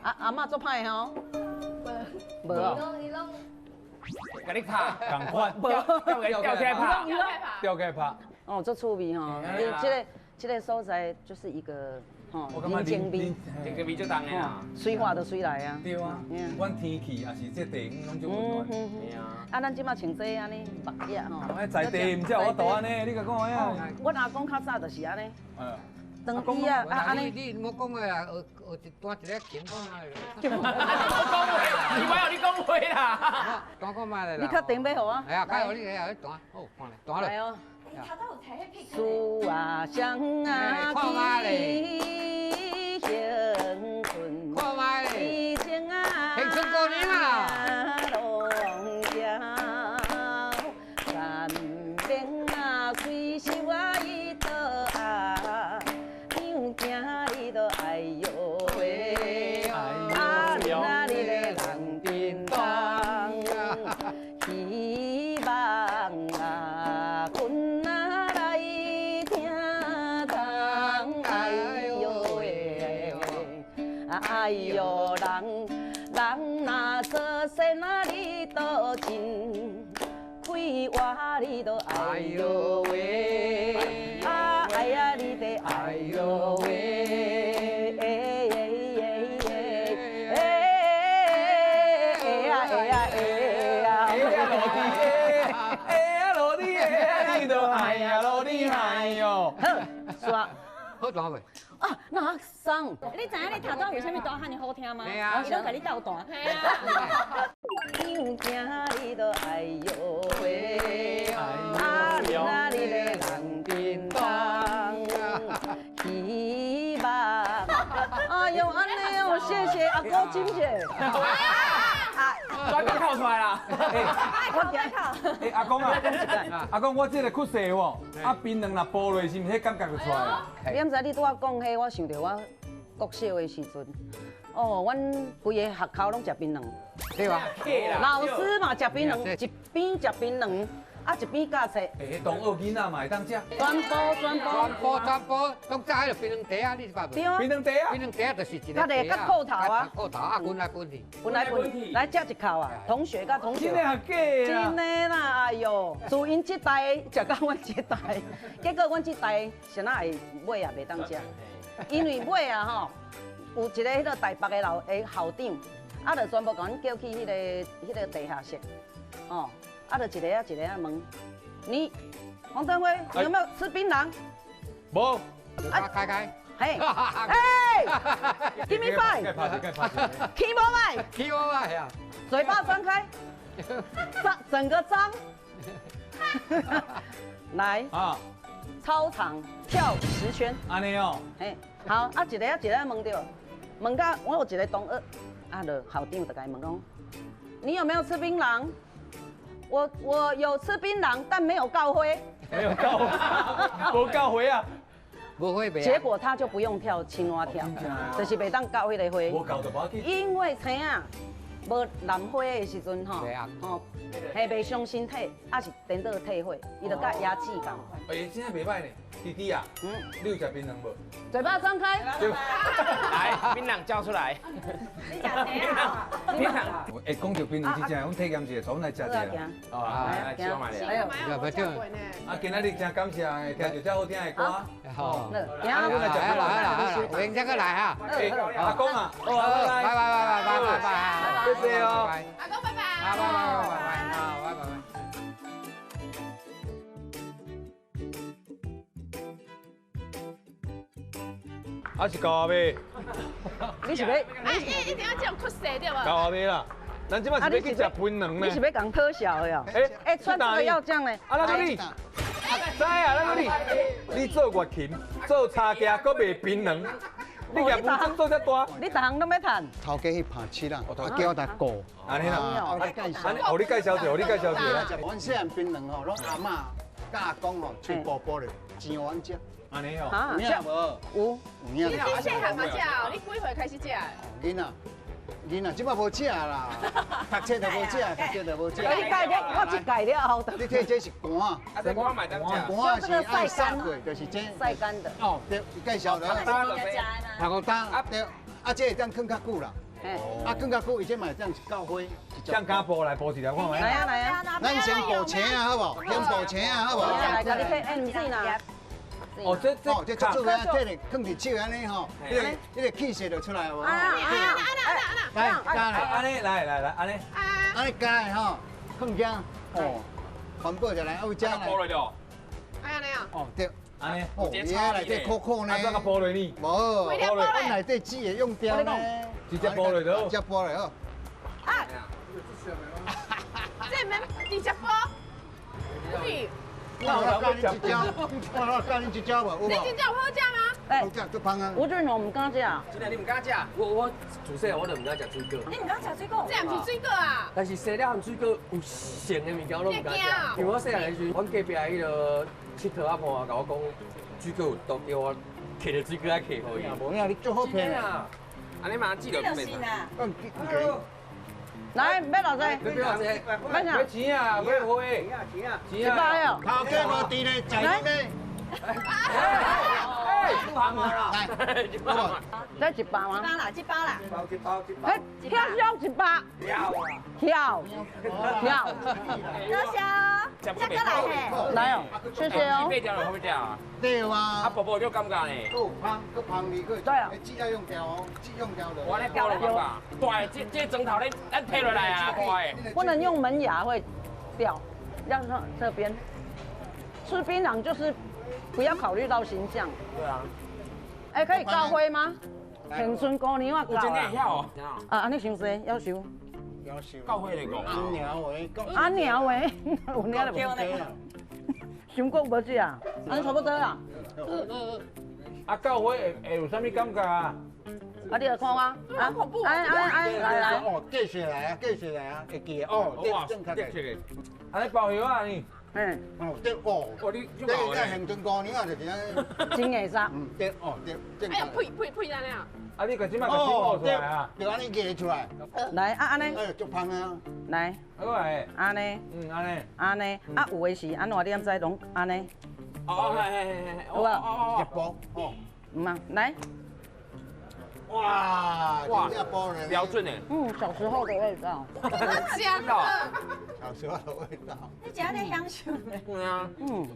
阿阿嬤足歹吼。無哦。共你拍，仝款。無。吊起來拍。吊起來拍。哦，足趣味吼，你這個。這個所在就是一個吼人情味，人情味足重的啊，水化就水來啊。對啊，阮天氣也是這地方攏足溫暖。啊，咱這馬穿這按呢目鏡吼。哎，在地毋才有法度按呢，你共講呀。阮阿公較早就是按呢。長衣啊，啊按呢。你莫講話啦，學學一彈一个琴講啊。我講話，你莫予你講話啦。彈看覓咧啦。你確定欲予我？係啊，較予你來彈，好，看咧，彈咧。思啊想啊去興春，以前啊，興春姑娘啊，路遙，山邊啊，水秀啊，伊倒啊，娘行你都哎喲喂，啊你啊你咧人叮當，希望啊。哎喲，人人若做仙啊，你都真快活，你都哎喲喂，啊哎呀，你得哎喲喂，哎呀哎呀哎呀，哎呀落地哎呀落地哎，你都哎呀落地哎喲，好，煞。好彈未？啊，那送。你知影你頭拄為啥物彈遐爾好聽嗎？伊攏共你鬥彈。娘行你都哎喲喂，啊你啊你咧人叮當，希望。哎喲，按呢哦，謝謝阿哥，真謝。全部哭出來啦！我驚。欸，阿公啊，阿公，我這个屈勢哦，啊檳榔若剝落，是毋是彼感覺就出來啦？你毋知你拄仔講彼，我想著我國小的時陣，哦，阮規个學校攏食檳榔，對吧？老師嘛食檳榔，一邊食檳榔，啊一邊教冊。欸，同學囡仔嘛會當食。全部全部。全部全部，攏炸彼个檳榔茶啊，你是捌無？對啊。檳榔茶啊。檳榔茶就是一个。較個較扣頭啊。扣頭啊，滾來滾去。滾來滾去，來食一口啊，同學佮同學。真的啊假的？真的啦，哎喲，自𪜶這代食到阮這代，結果阮這代啥仔會尾也袂當食，因為尾啊吼，有一个彼个台北的老的校长，啊，就全部共阮叫去彼个地下室，哦，啊，就一个仔一个仔问，你黄登辉有没有吃槟榔？无。啊，开开。嘿，哎，Give me five，起无歹，起无歹啊，嘴巴张开，张整个张，来啊，操场跳10圈，按呢哦，嘿，好，啊一个仔一个仔问著，问到我有一个同学，啊，就校长就共伊问讲，你有没有吃槟榔？我有吃槟榔，但没有告灰，没有告，无告灰啊。结果他就不用跳青蛙跳，就是袂当到彼个花。因为青仔无染花的时阵吼，吼，嘿袂伤身体，啊是颠倒退火，伊就佮牙齿共。哎，真正袂䆀呢，弟弟啊，你有食槟榔无？嘴巴张开。来，槟榔叫出来。你食谁啊？槟榔。哎，讲到槟榔，真正，阮体验一下，阮来食一下。哦，来试覓咧。哎呦，啊，今仔日真感谢，听著遮好听的歌。好。来来来，有闲再阁来哈。阿公啊，拜拜拜拜拜拜拜，谢谢哦。阿公拜拜。拜拜拜拜拜拜拜。啊是够未？你是欲？一定要这样出色对无？够未啦？咱这摆是欲去食槟榔呢？你是欲讲特效的哦？哎哎，穿这个要这样呢？啊，那个你，知啊，那个你，你做月琴，做茶架，阁卖槟榔，你业务做这大？你逐项拢欲趁？头家去拍七啦，啊叫我来顾。按呢啦，我介绍，予你介绍者，予你介绍者。阮细汉槟榔吼，拢阿嬷佮阿公吼，喙薄薄的，煎予阮食。按呢哦，有影无？有。有影。你细汉嘛食哦？你几岁开始食？囡仔，囡仔这摆无食啦，读册就无食，读册就无食。你改了，我一改了后。你睇这是干，啊，这干嘛当食？干是爱晒过，就是这晒干的。哦，对，介绍了。头五担啊，对，啊，这会当囥较久啦。啊，囥较久，伊这嘛会当到花。像加布来补一条看觅。来啊来啊！咱先补青啊，好无？先补青啊，好无？来，共你睇，哎，毋是啦。哦，这这做做啊，这个囥伫手按呢吼，彼个气势就出来无？啊来，加来，按呢，来来来，按呢，按呢加的吼，囥遮，哦，环保就来，啊有遮来。剥落了。哎呀，哦对，按呢，哦，伊内底苦苦呢。啊，怎个剥落呢？无，阮内底籽会用掉呢。直接剥落就好。直接剥落好。啊。这免直接剥。对。我教你一招，我教你一招无？你真正有好食吗？好食，足芳啊！吴俊宏毋敢食。真的，你毋敢食？我自细我就毋敢食水果。你毋敢食水果？这毋是水果啊！但是生了含水果有性的物件，我拢毋敢食。因为我细汉的时阵，阮隔壁彼个佚佗仔伴共我讲，水果有毒，叫我摕著水果来摕予伊。无影，你足好骗啊！按呢嘛，记得不免。来，买偌济？买偌济？买啥？买钱啊，买花。钱啊，钱啊！头家无伫咧，在咧。哎，来，这一包吗？一包啦，一包啦。一包一包。哎，跳上一包。跳。跳。多谢。再过来嘿。来哦，谢谢哦。买掉了，会掉啊？对啊。啊，宝宝就感觉呢。够芳，够芳味，够。对啊。纸要用掉哦，纸用掉的。我咧包了吧？大的，这砖头咧，咱摕落来啊，大的。不能用门牙会掉，要从这边。吃槟榔就是不要考虑到形象。对啊。哎，可以告灰吗？恒春姑娘我教啊。晓哦。啊，按呢伤济，夭寿。夭寿。告灰来讲。阿娘话。阿娘话，有领了无？伤过无食啊？按呢差不多啦。啊，告灰会有啥物感觉啊？啊，你来看我。啊，恐怖！哎哎哎，来来。哦，继续来啊，继续来啊，会记哦，正确的。按呢包药啊你？嗯。哦，对哦。哦，你这这恒春姑娘就是按呢。真会杀。嗯，对哦，对。哎呀，呸呸呸，按呢啊！啊，你个这摆个吐出来啊？就按呢夹出来。来啊，按呢。哎，足芳啊。来。好来。按呢。嗯，按呢。按呢。啊，有的是按怎？你敢知拢按呢？哦，嘿嘿嘿嘿。有无？一包哦。毋啊，来。哇哇，标准呢？嗯，小时候的味道。真的。小时候的味道。你食得享受。对啊。嗯。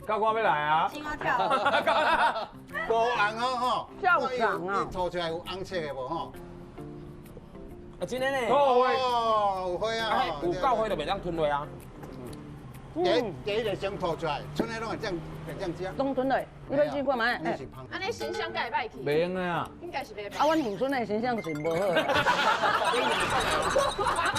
教官欲來啊！青蛙跳。無紅哦吼，跳紅啊！你塗出來有紅色的無吼？啊，真的呢。哦，有花啊！有夠花就袂當吞落啊。第一個先吐出來，剩的攏會這樣這樣食。攏吞落，你欲試看覓？你是芳。按呢形象敢會歹去？袂用的啊。應該是袂歹。啊，阮恆春的形象是無好。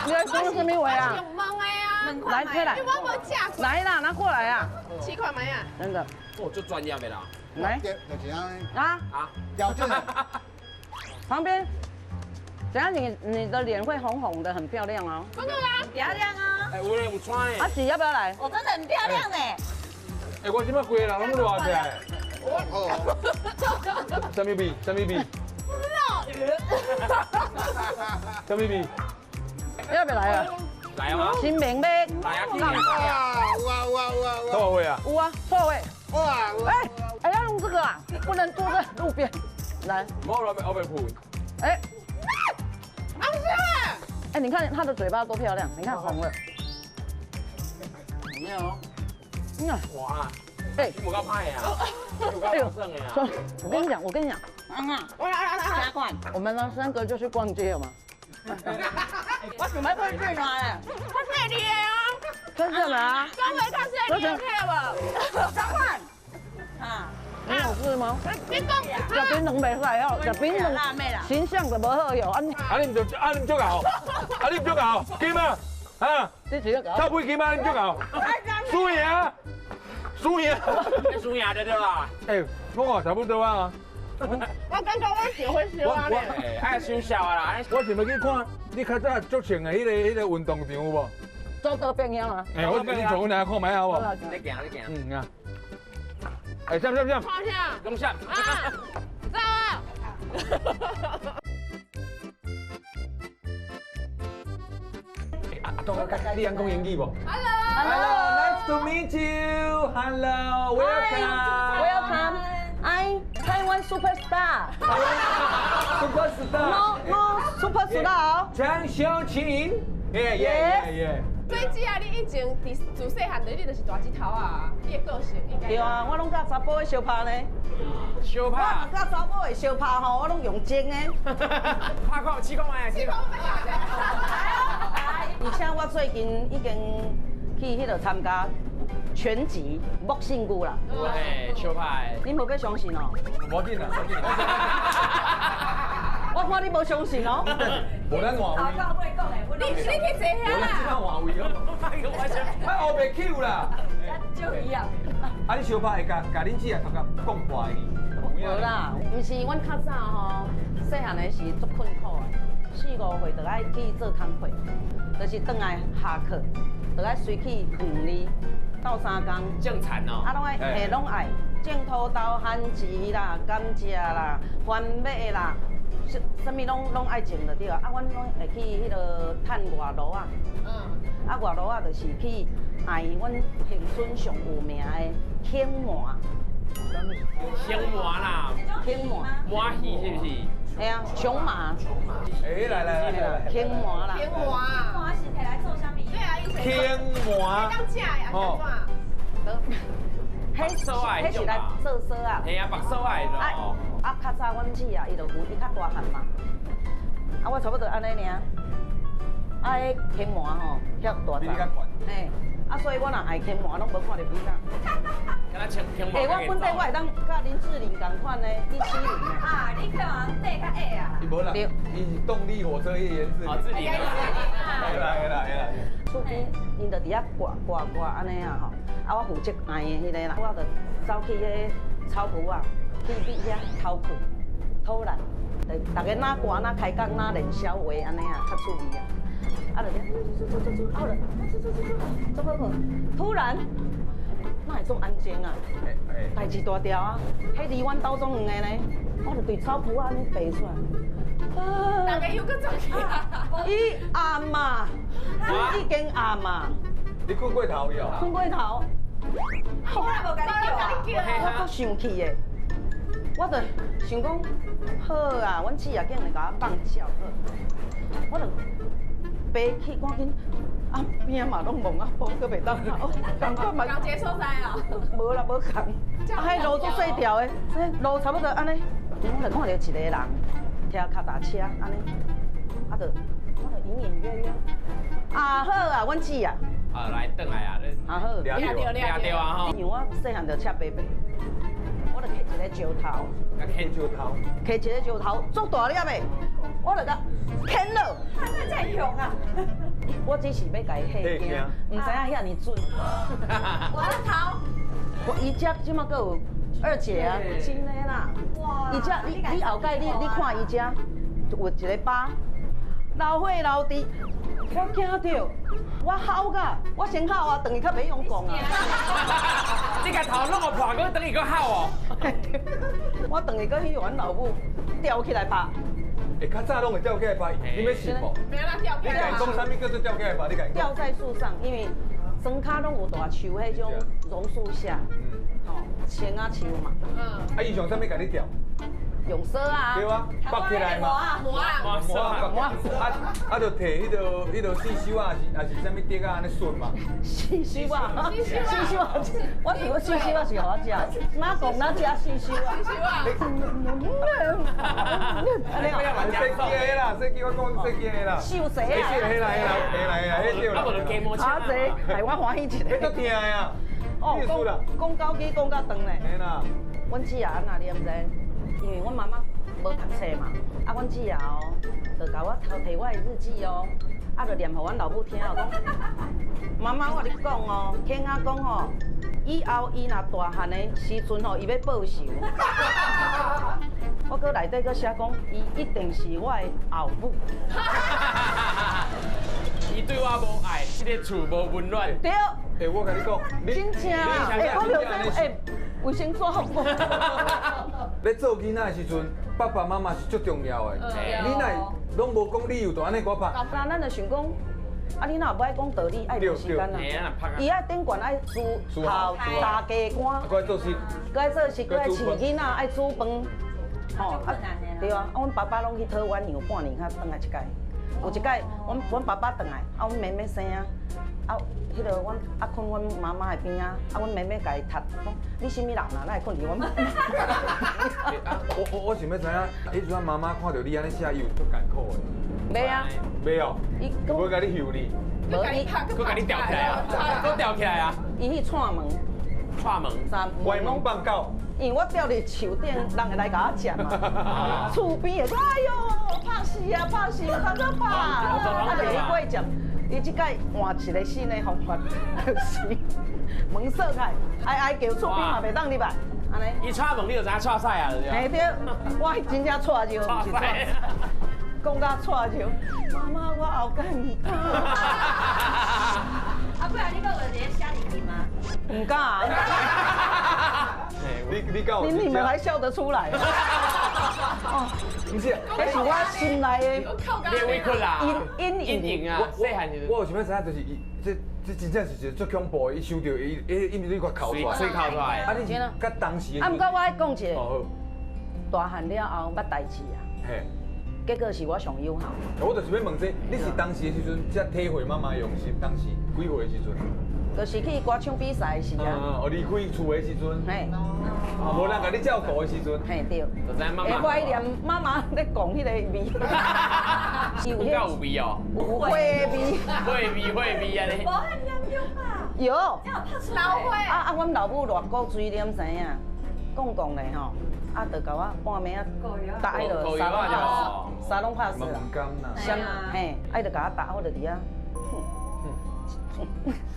你來講啥物話啊？用問的啊。來，快來。我無食過。來啦，拿過來啊。試看覓啊？真的。哦，足專業的啦。來。就是按呢。啊啊。標準。旁邊。等下你的臉會紅紅的，很漂亮哦。真的嗎？漂亮啊！哎，我有穿阿喜要不要來？我真的很漂亮呢。哎，我這擺規個人攏熱起來。什麼味？什麼味？什麼味？要不要來啊？來啊！新明的。來啊！哇哇哇哇！錯位啊？有啊，錯位。哇！哎哎，要用這個啊，不能坐在路邊。來。我來，我被噴。哎。哎，你看他的嘴巴多漂亮，你看紅了。沒有。嗯。哇。哎，無夠歹啊！哎呦，我跟你講，我跟你講，我們呢三個就去逛街了嘛。我準備去轉啦。他是你的啊。真的嗎？張偉他是你的無？張冠。啊。你有事嗎？你講，食檳榔袂使哦，食檳榔形象就無好哟。啊你毋就啊你毋足𠢕，啊你毋足𠢕，金啊，啊，臭屁金啊，你毋足𠢕，輸贏，輸贏，輸贏就對啦。欸，我差不多啊。我感覺我就會燒啊咧。愛收笑啊啦！我想欲去看你較早足穿的彼個運動場有無？走道變樣啊！欸，我你從阮來看覓好無？你行，你行。嗯啊。哎，上上上！好上，恭喜！啊，走啊！阿东，你晓讲英语无？Hello， Hello，Nice to meet you. Hello, welcome. Welcome. I'm Taiwan superstar. Superstar. No, no, superstar. 張小琴。Yeah, yeah, yeah. 所以姊啊，你以前伫自細漢，你就是大舌頭啊，你的個性應該。對啊，我攏佮查埔咧相拍呢。相拍。我佮查某會相拍吼，我攏用精的。拍看，試看覓，試看覓。而且我最近已經去彼度參加拳擊莫勝牛啦。對，相拍。你無欲相信哦？無要緊啦，我看你無相信哦。無咱換位。你去坐遐啦。換位哦。莫烏白搝啦。就一樣。啊，你相拍會共恁姊仔頭殼講破去？無啦，毋是，阮較早吼，細漢的時足困苦的，4、5歲就愛去做工課，就是轉來下課，就愛隨去園裡鬥相共。種田哦。啊，攏愛，嘿，攏愛種土豆、番薯啦、甘蔗啦、番麥啦。啥物攏愛種就對啊！啊，阮攏會去彼个趁外爐仔。啊，外爐仔就是去愛阮恆春上有名的興麻。興麻啦。興麻。麻魚是毋是？嘿啊，熊麻。欸，來來來來。興麻啦。興麻。麻是摕來做啥物？對啊，伊是。興麻。當食呀，安怎？彼是來做趖仔。嘿啊，白趖仔的咯。啊，較早阮姊啊，伊就有伊較大漢嘛。啊，我差不多按呢爾。啊，彼牽麻吼，遐大只。嘿，啊，所以我若愛牽麻，攏無看著比較。敢若牽麻。欸，我本底我會當佮林志玲仝款呢，李志玲。啊，你去人底較矮啊。伊無啦，伊是動力火車迄個顏志。哦，志玲。會啦會啦會啦。厝邊𪜶就佇遐掛掛掛按呢啊吼，啊我負責愛的彼个啦，我就走去彼个草圃仔，去彼遐偷睏、偷懶，就逐家哪掛哪開講哪練痟話按呢啊，較趣味啊。啊就走走走走，啊就走走走走，走好好。突然，哪會這麼安靜啊？代誌大條啊！彼離阮兜總遠的呢，我就對草圃仔按呢爬出來。大家又閣走去啊！伊暗嘛，已經暗嘛。你睏過頭去哦？睏過頭。我也無共你叫啊！我足生氣的，我就想講，好啊，阮姊也竟然共我放鳥好，我就爬去趕緊啊边仔嘛拢蒙啊，无阁袂当哭，感觉嘛。仝一个所在啊。无啦，无仝。啊，彼路足细条的，这路差不多按呢，我就看到一个人骑跤踏车按呢，啊，就我就隐隐约约，啊好啊，阮姊啊。啊，来转来啊！啊好，掠著掠著啊吼！因为我细汉就赤白白，我就摕一个石头，摕石头，摕一个石头，足大粒的，我就共牵落。那遮凶啊！我只是欲共伊吓惊，毋知影遐尔准。我的头，我伊遮这马阁有二姐啊，真的啦。哇！伊遮你后盖你看伊遮有一个疤，流血流滴。我惊著，我吼甲，我先吼啊，转去较袂用讲啊。你共头拢予破，阁转去阁吼哦。我转去阁去阮老母吊起来拍。欸，较早拢会吊起来拍，你欲信无？你共伊讲啥物叫做吊起来拍？你共伊讲。吊在树上，因为庄跤拢有大树，彼种榕树下，吼，青仔树嘛。嗯。啊，伊用啥物共你吊？用索啊，对啊，绑起来嘛，磨啊磨啊磨啊，啊就提彼个四手啊，还是啥物竹仔按呢顺嘛。四手啊，四手啊，我是讲四手啊是予我食，哪讲哪食四手啊？四手啊。设计的啦，设计我讲设计的啦。秀谁啊？嘿啦嘿啦嘿啦嘿啦，彼对啦。啊这，害我欢喜一下。彼足疼的啊。哦，讲讲狗机讲甲长咧。嘿啦。阮姊啊，按怎你毋知？因为阮妈妈无读册嘛，啊，阮姊啊哦，就共我偷提我的日记哦，啊，就念予阮老母听哦，讲妈妈，我共你讲哦，庆仔讲吼，以后伊若大汉的时阵吼，伊欲报仇。我阁内底阁写讲，伊一定是我的后母。伊对我无爱，这个厝无温暖。对。欸，我共你讲，真正，欸，我著这，欸，卫生纸好无？咧做囡仔的时阵，爸爸妈妈是足重要的。你若拢无讲理由，就按呢共我拍。那咱就想讲，啊，你若无爱讲道理，爱无时间啊。伊爱顶悬爱煮头大鸡肝，阁爱做事，阁爱做事，阁爱饲囡仔，爱煮饭。吼，啊，对啊，啊，阮爸爸拢去讨鸳鸯，半年才转来一摆。有一摆，阮爸爸转来，啊，阮妹妹生啊。啊，彼个阮啊睏阮妈妈的边仔，啊，阮妹妹共伊踢，讲你啥物人啊？哪会睏伫阮？我想欲知影，彼阵妈妈看著你按呢写，伊有足艰苦的。袂啊。袂哦。伊无共你休你。无伊，阁共你吊起来啊！阁吊起来啊！伊去串门。串门。歪门放狗。因为我吊伫树顶，人会来共我食嘛。厝边的，哎哟，拍死啊，拍死，拍怎拍？啊，就去过接。伊这摆换一个新的方法，就是门锁开，哀哀叫，厝边嘛袂当入来，按呢。伊串门，你就知影串屎啊，对嘿对，我真正串尿，毋是串。讲甲串尿，妈妈，我后盖毋敢。啊，不然你阁有伫咧写日记吗？毋敢。你敢有？你们还笑得出来？哦，毋是，彼是我心内的你委屈啦，阴影啊。我有想欲知影，就是伊这真正是一个足恐怖的，伊收著伊伊伊你哭出来，水哭出来。啊，你佮当时。啊，毋过我爱讲一个，大汉了后捌代志啊。嘿。结果是我上有效。我就是欲问这，你是当时的时阵才体会妈妈用心，当时几岁的时阵？就是去歌唱比赛的时啊。哦，离开厝的时阵。嘿。无人共你照顾的时阵。嘿对。就知妈妈。怀念妈妈咧讲彼个味。有够有味哦。有火味。火味火味按呢。无遐严重吧？有。这有拍出老火。啊啊！阮老母热骨水，你毋知影？讲讲咧吼，啊，就共我半暝啊，搭彼落沙龙，沙龙拍死啦。嘿，啊，伊就共我搭，我就伫遐。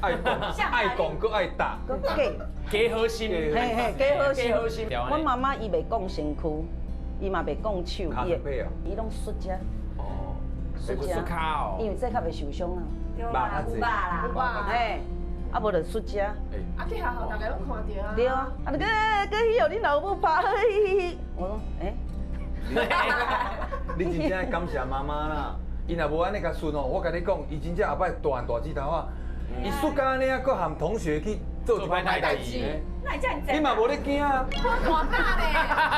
爱讲爱讲，阁爱搭，阁假假好心，嘿嘿，假好心。好心。阮妈妈伊袂讲身躯，伊嘛袂讲手，伊伊拢摔遮。哦，摔遮。因为这较袂受伤啊。对啦，有肉啦，有肉。嘿，啊无就摔遮。啊去学校，逐家拢看著啊。对啊，啊你阁阁去予恁老母拍，我讲，欸。你真正爱感谢妈妈啦。伊若无按呢共顺哦，我共你讲，伊真正后摆大汉大舌头仔，伊输甲按呢啊，阁含同学去做一摆歹代志呢。你嘛无咧惊啊？我大咧。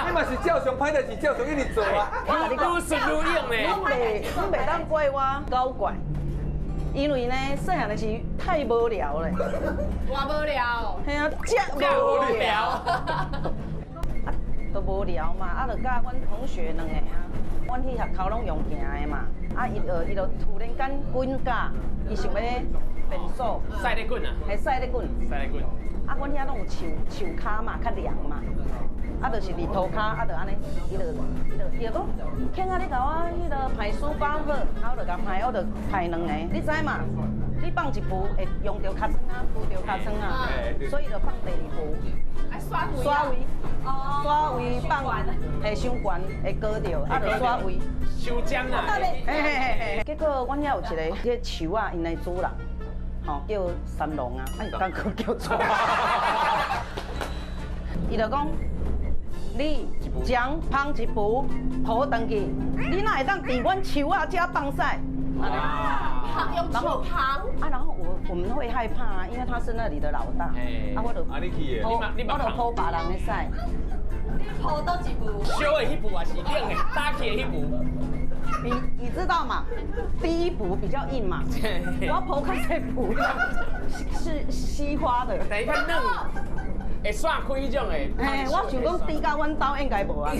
你嘛是照常歹代志，照常一直做啊。愈输愈勇咧。你袂当怪我搞怪，因為呢，細漢的時太無聊了。偌無聊。嘿啊，遮無聊。啊，都無聊嘛，啊，就佮阮同學兩個啊，阮去學校攏用行的嘛，啊，伊就突然間滾架，伊想欲變數。賽咧滾啊！嘿，賽咧滾。賽咧滾。啊，阮遐攏有樹樹跤嘛，較涼嘛。啊，就是佇塗跤，啊，就按呢，伊就講，慶啊，你共我彼个歹書包好，啊，我就共歹，我就歹兩个，你知嘛？你放一步會用著尻川啊，扶著尻川啊，所以就放第二步。刷刷位，刷位放，嘿，傷懸會高著，啊，就刷位。傷尖啦。嘿嘿嘿嘿。結果阮遐有一个彼个樹仔，𪜶的主人，吼，叫三龍啊，啊，伊剛閣叫錯。伊就講。你將芳一步抱轉去，你哪會當佇阮樹仔遮放屎？用手捧啊，然後我們會害怕啊，因為他是那裡的老大。啊，我就我就抱別人的屎。你抱佗一步？燒的彼步還是冷的？打起的彼步？你知道嘛？第一步比較硬嘛，我抱較細步，是西花的。等一下嫩。會散開彼種的。嘿，我想講豬到阮兜應該無啊。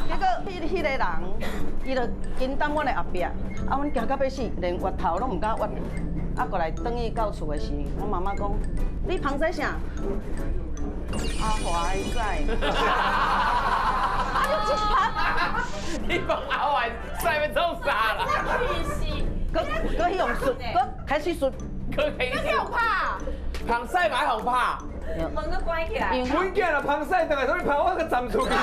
結果，彼个人，伊就緊擔阮的後壁，啊，阮驚到欲死，連越頭攏毋敢越。啊，過來轉去到厝的時，我媽媽講：你捧這啥？阿華的屎。啊，你一拍，你講阿華屎欲創啥啦？閣閣彼用術，閣開始術，閣開始拍。捧屎嘛愛予拍，門都關起來。阮囝若捧屎轉來，所以捧我閣站出去了。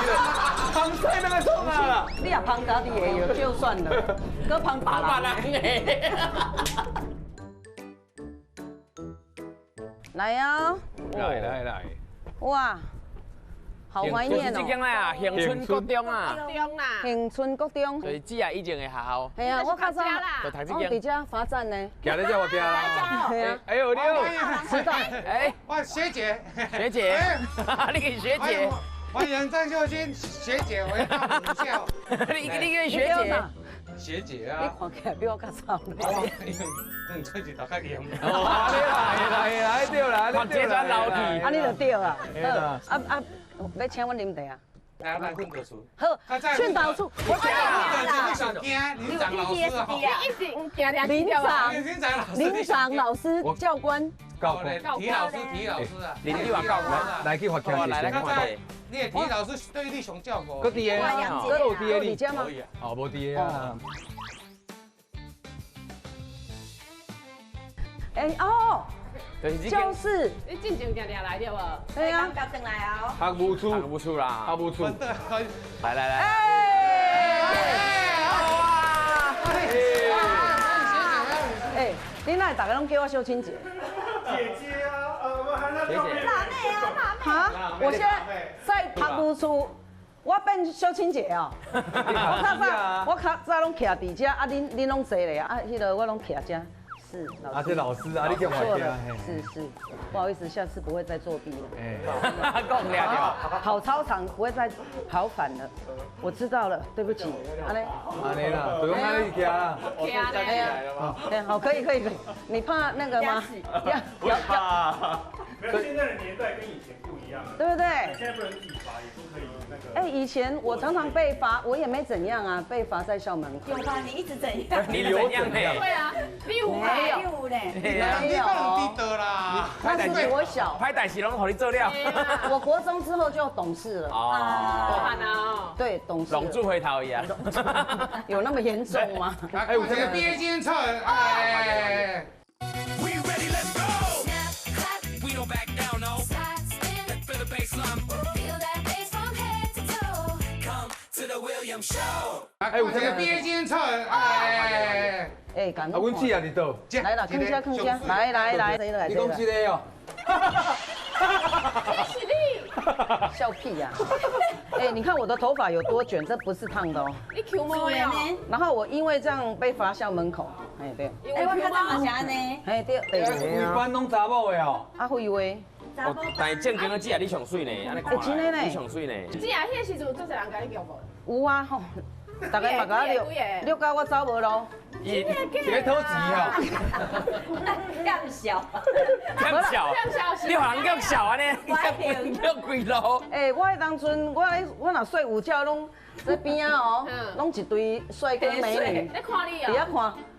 捧屎轉來創啥啦？你若捧家己的就算了，閣捧別人的。來啊！來來來！哇，好懷念哦！這間啊，恒春國中啊，恒春國中，就是姊啊以前的學校。係啊，我較早就讀這間。我佇遮罰站呢。行咧遮我驚啦。係啊。哎呦，你好，知道。哎，哇，學姐，學姐，你是學姐。歡迎張秀馨學姐回到母校。你叫學姐。學姐啊。你看起來比我較慘。嗯，最近大概嚴。哦，來啦，來對啦，看這轉老去。啊，你就對啊。啊啊。欲請阮啉茶啊？來來，訓導處。好，訓導處。我想驚林長老師啊！一直驚林長，林長老師，教官。教官。體老師，體老師啊。林長教官，來去罰企。來來看。你的體老師對你上照顧。閣佇个，閣有佇个你。嗎？哦，無佇个啊。哎哦。教室，你進前定定來對無？對啊，轉來啊！學務處，學務處啦，學務處。來來來。哎，你哪會逐个攏叫我秀清姐？姐姐啊，我還學姐。辣妹啊，辣妹。哈，我現在在學務處，我變秀清姐哦。我較早攏徛佇遮，啊，恁攏坐咧啊，彼个我攏徛遮。是，啊，這老師啊，你叫我錯了，是是，不好意思，下次不會再作弊了。哎，講了跑操場不會再跑反了，我知道了，對不起。按呢，按呢啦，不用按呢徛啦。徛好，可以可以可以，你怕那個嗎？不怕。沒有，現在的年代跟以前不一樣，對不對？現在不能體罰，也不可以那個。哎，以前我常常被罰，我也沒怎樣啊，被罰在校門口。有吧？你一直怎樣？你怎樣呢？對啊，你有沒有？沒有啦。那是我小。歹代誌攏予你做了。我國中之後就懂事了。哦。對，懂事。龍珠回頭一樣。有那麼嚴重嗎？哎，我這個畢業紀念冊，哎。哎，我這個畢業紀念冊，哎，哎，感啊，阮姊也佇倒。來啦，囥遮囥遮，來來來，你講這個哦。是你。笑屁呀！哎，你看我的頭髮有多捲，這不是燙的哦。你 Q 毛呀？然後我因為這樣被罰校門口，哎對。哎，我較早嘛是按呢。哎對。規班攏查某的哦。啊，廢話。但是正經的姊啊，你上媠呢？按呢看，你上媠呢？姊啊，彼个時陣有足濟人共你叫無？有啊吼，大家嘛共我掠，掠到我走无路。是咧讨钱啊！欠笑，欠笑，你予人叫笑按呢？叫几路？欸，我彼当阵，我若睡午觉拢这边仔哦，拢一堆帅哥美女。咧看你啊！伫遐看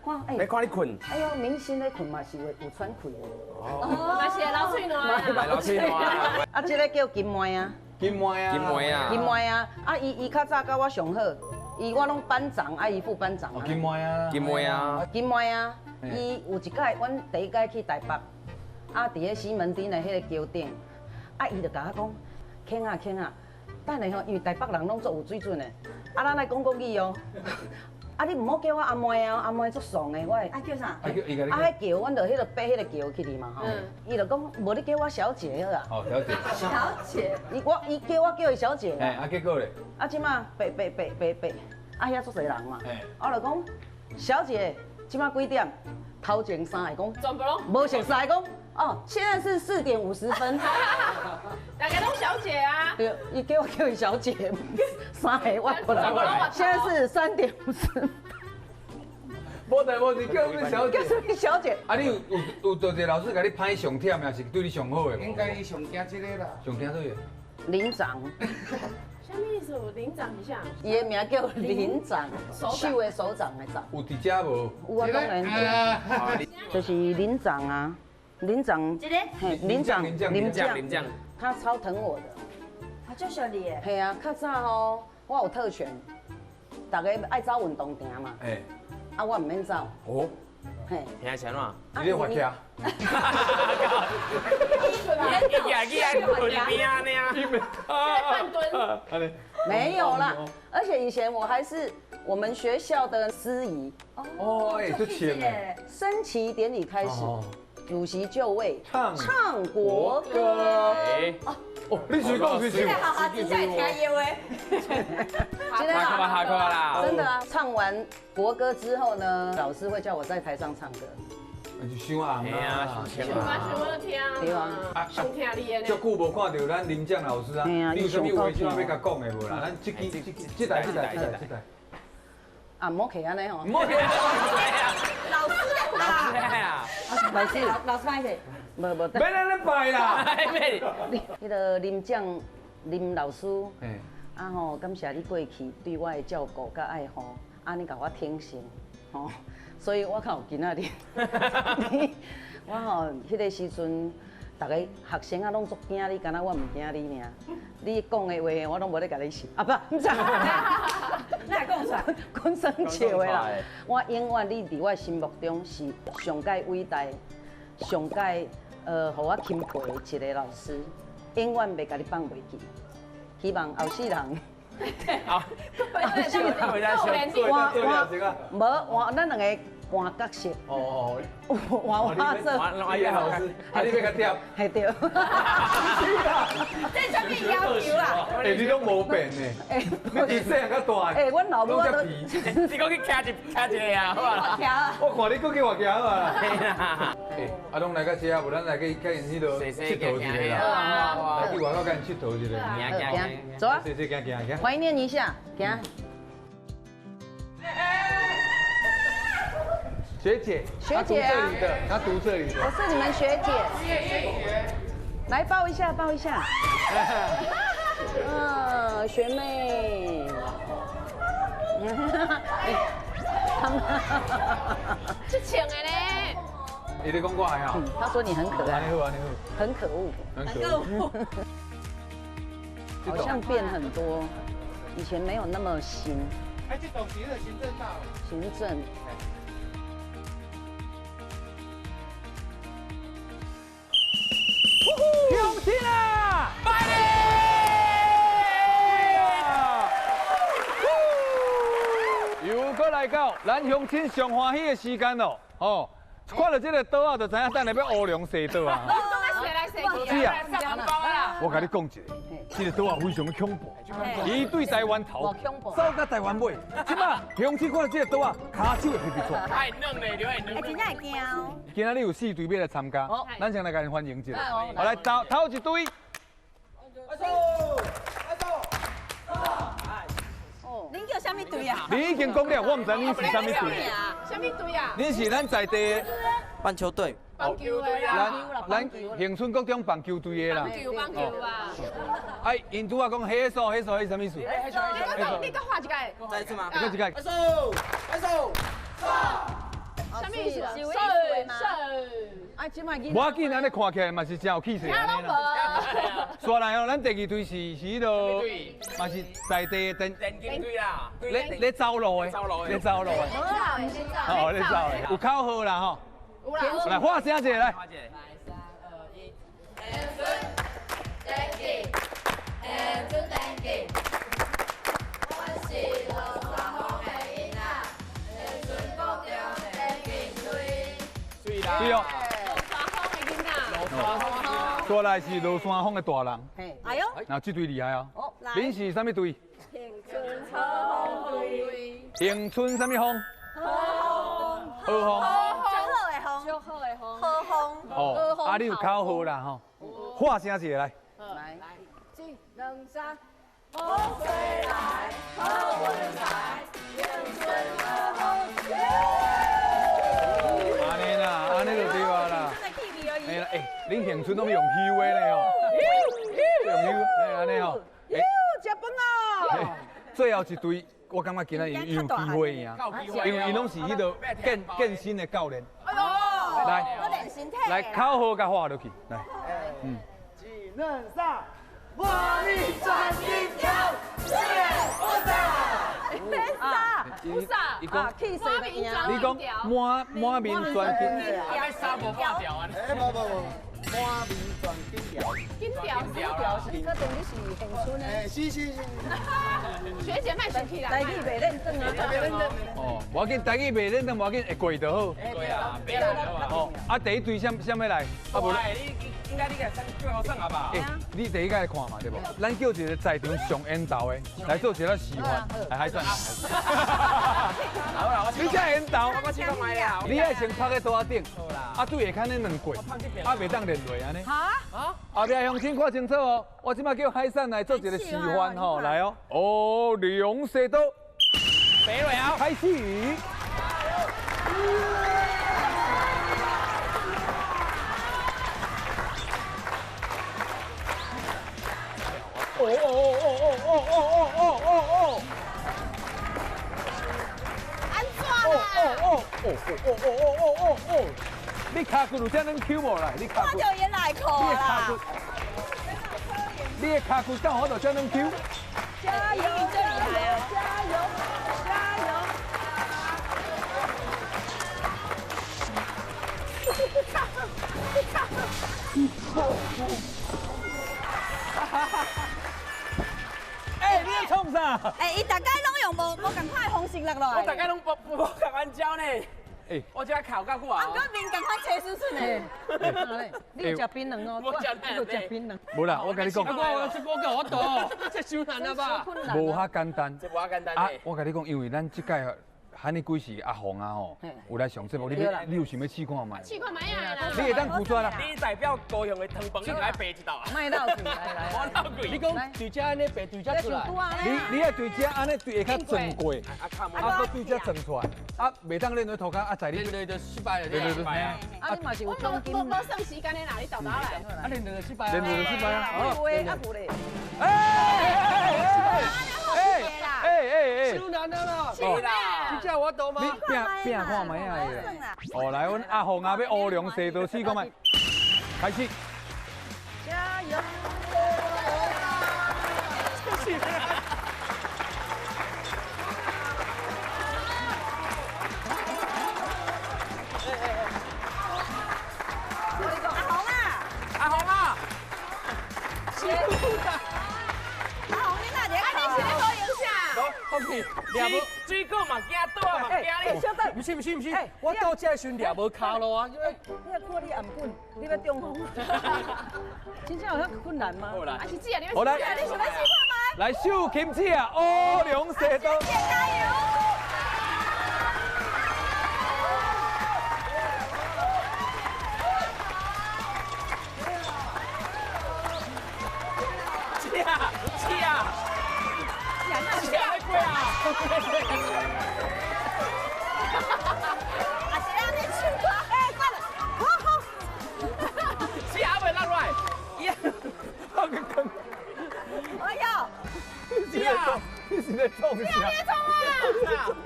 看，欸，咧看你睏。哎呦，明星咧睏嘛是会有喘气的。哦，嘛是会流喙澜。流喙澜。啊，这个叫金妹啊。金妹啊。金妹啊。金妹啊！啊，伊较早佮我上好。伊我拢班长，啊伊副班长啊。金妹啊。金妹啊。金妹啊，伊有一摆，阮第一摆去台北，啊，伫咧西门町的彼个桥顶，啊，伊就共我讲，卿啊卿啊，等下吼，因为台北人拢足有水准的，啊，咱爱讲国语哦。啊，你毋好叫我阿妹啊，阿妹足爽的，我。啊叫啥？啊叫伊啊，彼桥，阮就彼个爬彼个桥去哩嘛吼。伊就讲，无你叫我小姐好啊。哦，小姐。小姐。伊叫我叫伊小姐。哎，啊结果咧？啊，这马爬爬爬爬爬，啊遐足济人嘛。我就讲，小姐，这马几点？头前三个讲。全部拢。无熟似讲，哦，现在是4:50。大家拢小姐啊。对，伊叫我叫伊小姐，三个我过来。现在是3:50。无代无志叫什么小姐？叫什么小姐？啊，你有有一个老师共你歹上忝，还是对你上好的？应该伊上惊这个啦。上惊啥个？林长。啥物意思？林长是啥？伊的名叫林长，手的手掌的长。有伫遮无？有啊，当然。就是林长啊，林长。这个？嘿，林长，林长，林长。他超疼我的。啊，就小你耶。嘿啊，较早吼，我有特权，大家爱走运动场嘛。哎。啊，我毋免走。哦。嘿。听啥怎？你咧发徛？伊也去爱困边仔呢。半蹲。没有啦，而且以前我还是我们学校的司仪。哦，哎，这钱哎。升旗典礼开始，主席就位，唱国歌。哦，你谁讲谁唱？好好，真正会听伊话。真的啊，啦，真的啊！唱完国歌之后呢，老师会叫我在台上唱歌。就伤红啊，伤啊，伤好听。对啊，上听你的。足久无看到咱林将老师啊，你有啥物话想欲共讲的无啦？咱这支这台这台这台这台。啊，毋好客按呢吼。毋好客。老师啊，老师，老师歹势。无无，免按呢拜啦。彼个林将林老师，啊吼，感谢你过去对我的照顾佮爱护，按呢共我挺身，吼，所以我较有今仔日。我吼，彼个时阵，逐个学生啊拢足惊你，敢若我毋惊你尔。你讲的话我拢无咧共你信，啊不，毋知。哪会讲出来？讲耍笑的啦。我永远你伫我心目中是上盖伟大、上盖。予我钦佩的一个老师，永远袂共你放袂记。希望后世人，后世人换换无换咱两个换角色。哦哦，换我做。换老师，啊你欲共贴？嘿对。这啥物要求啊？欸，你拢无变呢？欸，你自细汉到大。欸，阮老母都。你讲去徛一个啊，好啊。我看你阁去外徛好啊。欸，啊，拢来到遮，无咱来去佮𪜶彼落𨑨迌一下啦。来去外口佮𪜶𨑨迌一下。行行行，走啊。行行行行。怀念一下，行。学姐，学姐啊，读这里的，她读这里的。我是你们学姐。来抱一下，抱一下。嗯，学妹。他们。这穿的咧。你在讲我的啊？他说你很可爱。你好，你好。很可恶。很可恶。好像变很多，以前没有那么新。哎，这栋是那个行政大楼。行政。乡亲啊，拜年！又阁来到咱乡亲上欢喜的时间咯，哦，看到这个桌仔就知影等下欲乌龙踅桌啊。是啊，我共你讲一下，这个桌仔非常的恐怖，伊对台湾头，走到台湾尾，这马乡亲看到这个桌仔，跤手会皮皮掣。太嫩嘞，刘爱嫩。哎，真正会惊哦。今仔日有4队欲来参加，咱先来共𪜶欢迎一下。好，来头头一队。恁叫啥啥物队啊？你已经讲了，我毋知你是啥物队。啥物队啊？你是咱在地的棒球队。棒球队啊！咱恒春国中棒球队的啦。棒球棒球啊！哎，𪜶拄仔讲黑手黑手，彼啥物意思？你阁你阁画一个。再一次吗？阁一个。黑手黑手。啥物意思？是有意思吗？啊，这摆无要紧，按呢看起来嘛是真有气势。拢无。煞来哦，咱第二队是彼个，嘛是在地的电竞队啦。咧走路的，咧走路的。哦，咧走的，有口号啦吼。有啦。来，喊声一下来。喊一下。来，3、2、1。恒春电竞，恒春电竞，我是落山风的囡仔，恒春国中电竞队。对啦。对哦。煞来是落山风的大人。哎呦。那这队厉害哦。恁是啥物队？恒春好风队。恒春啥物风？好风。好风。足好的风。好风。哦，啊，你有口号啦吼，喊声一下来。来。一、两、三。风吹来，好运来，恒春好风。按呢啦，按呢就对啊啦。哎，恁恒春拢用虚话咧吼，用虚，哎，按呢吼。哟，食饭哦。最后一队，我感觉今仔日有机会赢，因为𪜶拢是彼个健健身的教练。来，来口号共喊落去，来，嗯。一、两、三，满面全金条，有啥？有啥？伊讲，气势就赢。你讲满满面全金，啊，衫无破掉啊？哎，无无无，满面全金条。金条，金条，你确定你是恒春的？哎，是是是。学姐莫生气啦。台语袂认真啊。袂认真。哦，无要紧，台语袂认真，无要紧，会过就好。会过啊，别啦。哦，啊，第一队啥啥物来？啊，无你应该你个先叫我算啊吧？欸，你第一个来看嘛，对无？咱叫一个在场上缘投的来做一个示范，来海选。好啦，你这缘投，我试看觅啦。你爱先拍在桌仔顶，啊对下坎咧两过，啊袂当连落按呢。哈？后壁乡亲看清楚哦，我这摆叫海产来做一个示范吼，来哦。哦，龙舌刀，白落啊，开始。哦哦哦哦哦哦哦哦哦！按怎啦？哦哦哦哦哦哦哦哦！你跤骨有遮软 Q 无啦？你跤骨。我就伊内裤啦。你的跤骨敢有法度遮软 Q？加油！加油！加油！加油！哎，你咧创啥？哎，伊大概拢用无共款的方式落来。我大概拢无无共款招呢。哎，我这哭够久啊。啊，佮面共款切顺顺的。你有食槟榔哦？我食你有食槟榔。无啦，我共你讲。我这我够我懂，这伤难了吧？无遐简单。这无遐简单。啊，我共你讲，因为咱这届喊你几时阿红啊吼，有来上节目，你有想欲试看觅？试看觅啊！你会当拒绝啦？你代表高雄的汤饭，你来爬一道啊？莫闹鬼，来来，莫闹鬼！你讲对这按呢爬，对这出来。你爱对这按呢对下较转过，啊，阁对这转出来，啊，袂当练落涂跤，啊，在你练就失败了，对对对。啊，你嘛是有奖金。无无算时间的啦，你豆豆来。啊，练就失败啊！练就失败啊！有的啊，无咧。哎哎哎哎哎！伤难啊啦！是啦，这有法度吗？你拼拼看觅啊！哦，来，阮阿红啊，欲乌龙踅刀试看觅，开始。加油！阿红啊！阿红啊！阿红，你哪伫咧？啊，你是咧好影啥？水果嘛惊倒嘛惊你。小等，不是不是不是，我到这时阵掠无跤路啊，因为你看你頷颈，你欲中风？真正有遐困难吗？好啦，啊是姐，你好来，你想欲试看觅？来，秀琴姐啊，乌龙踅刀。姐加油！姐啊姐啊，姐啊，过啊！啊是安尼唱歌，哎，挂了，好好。是阿未落来。放个坑。哎呦！你是咧创啥？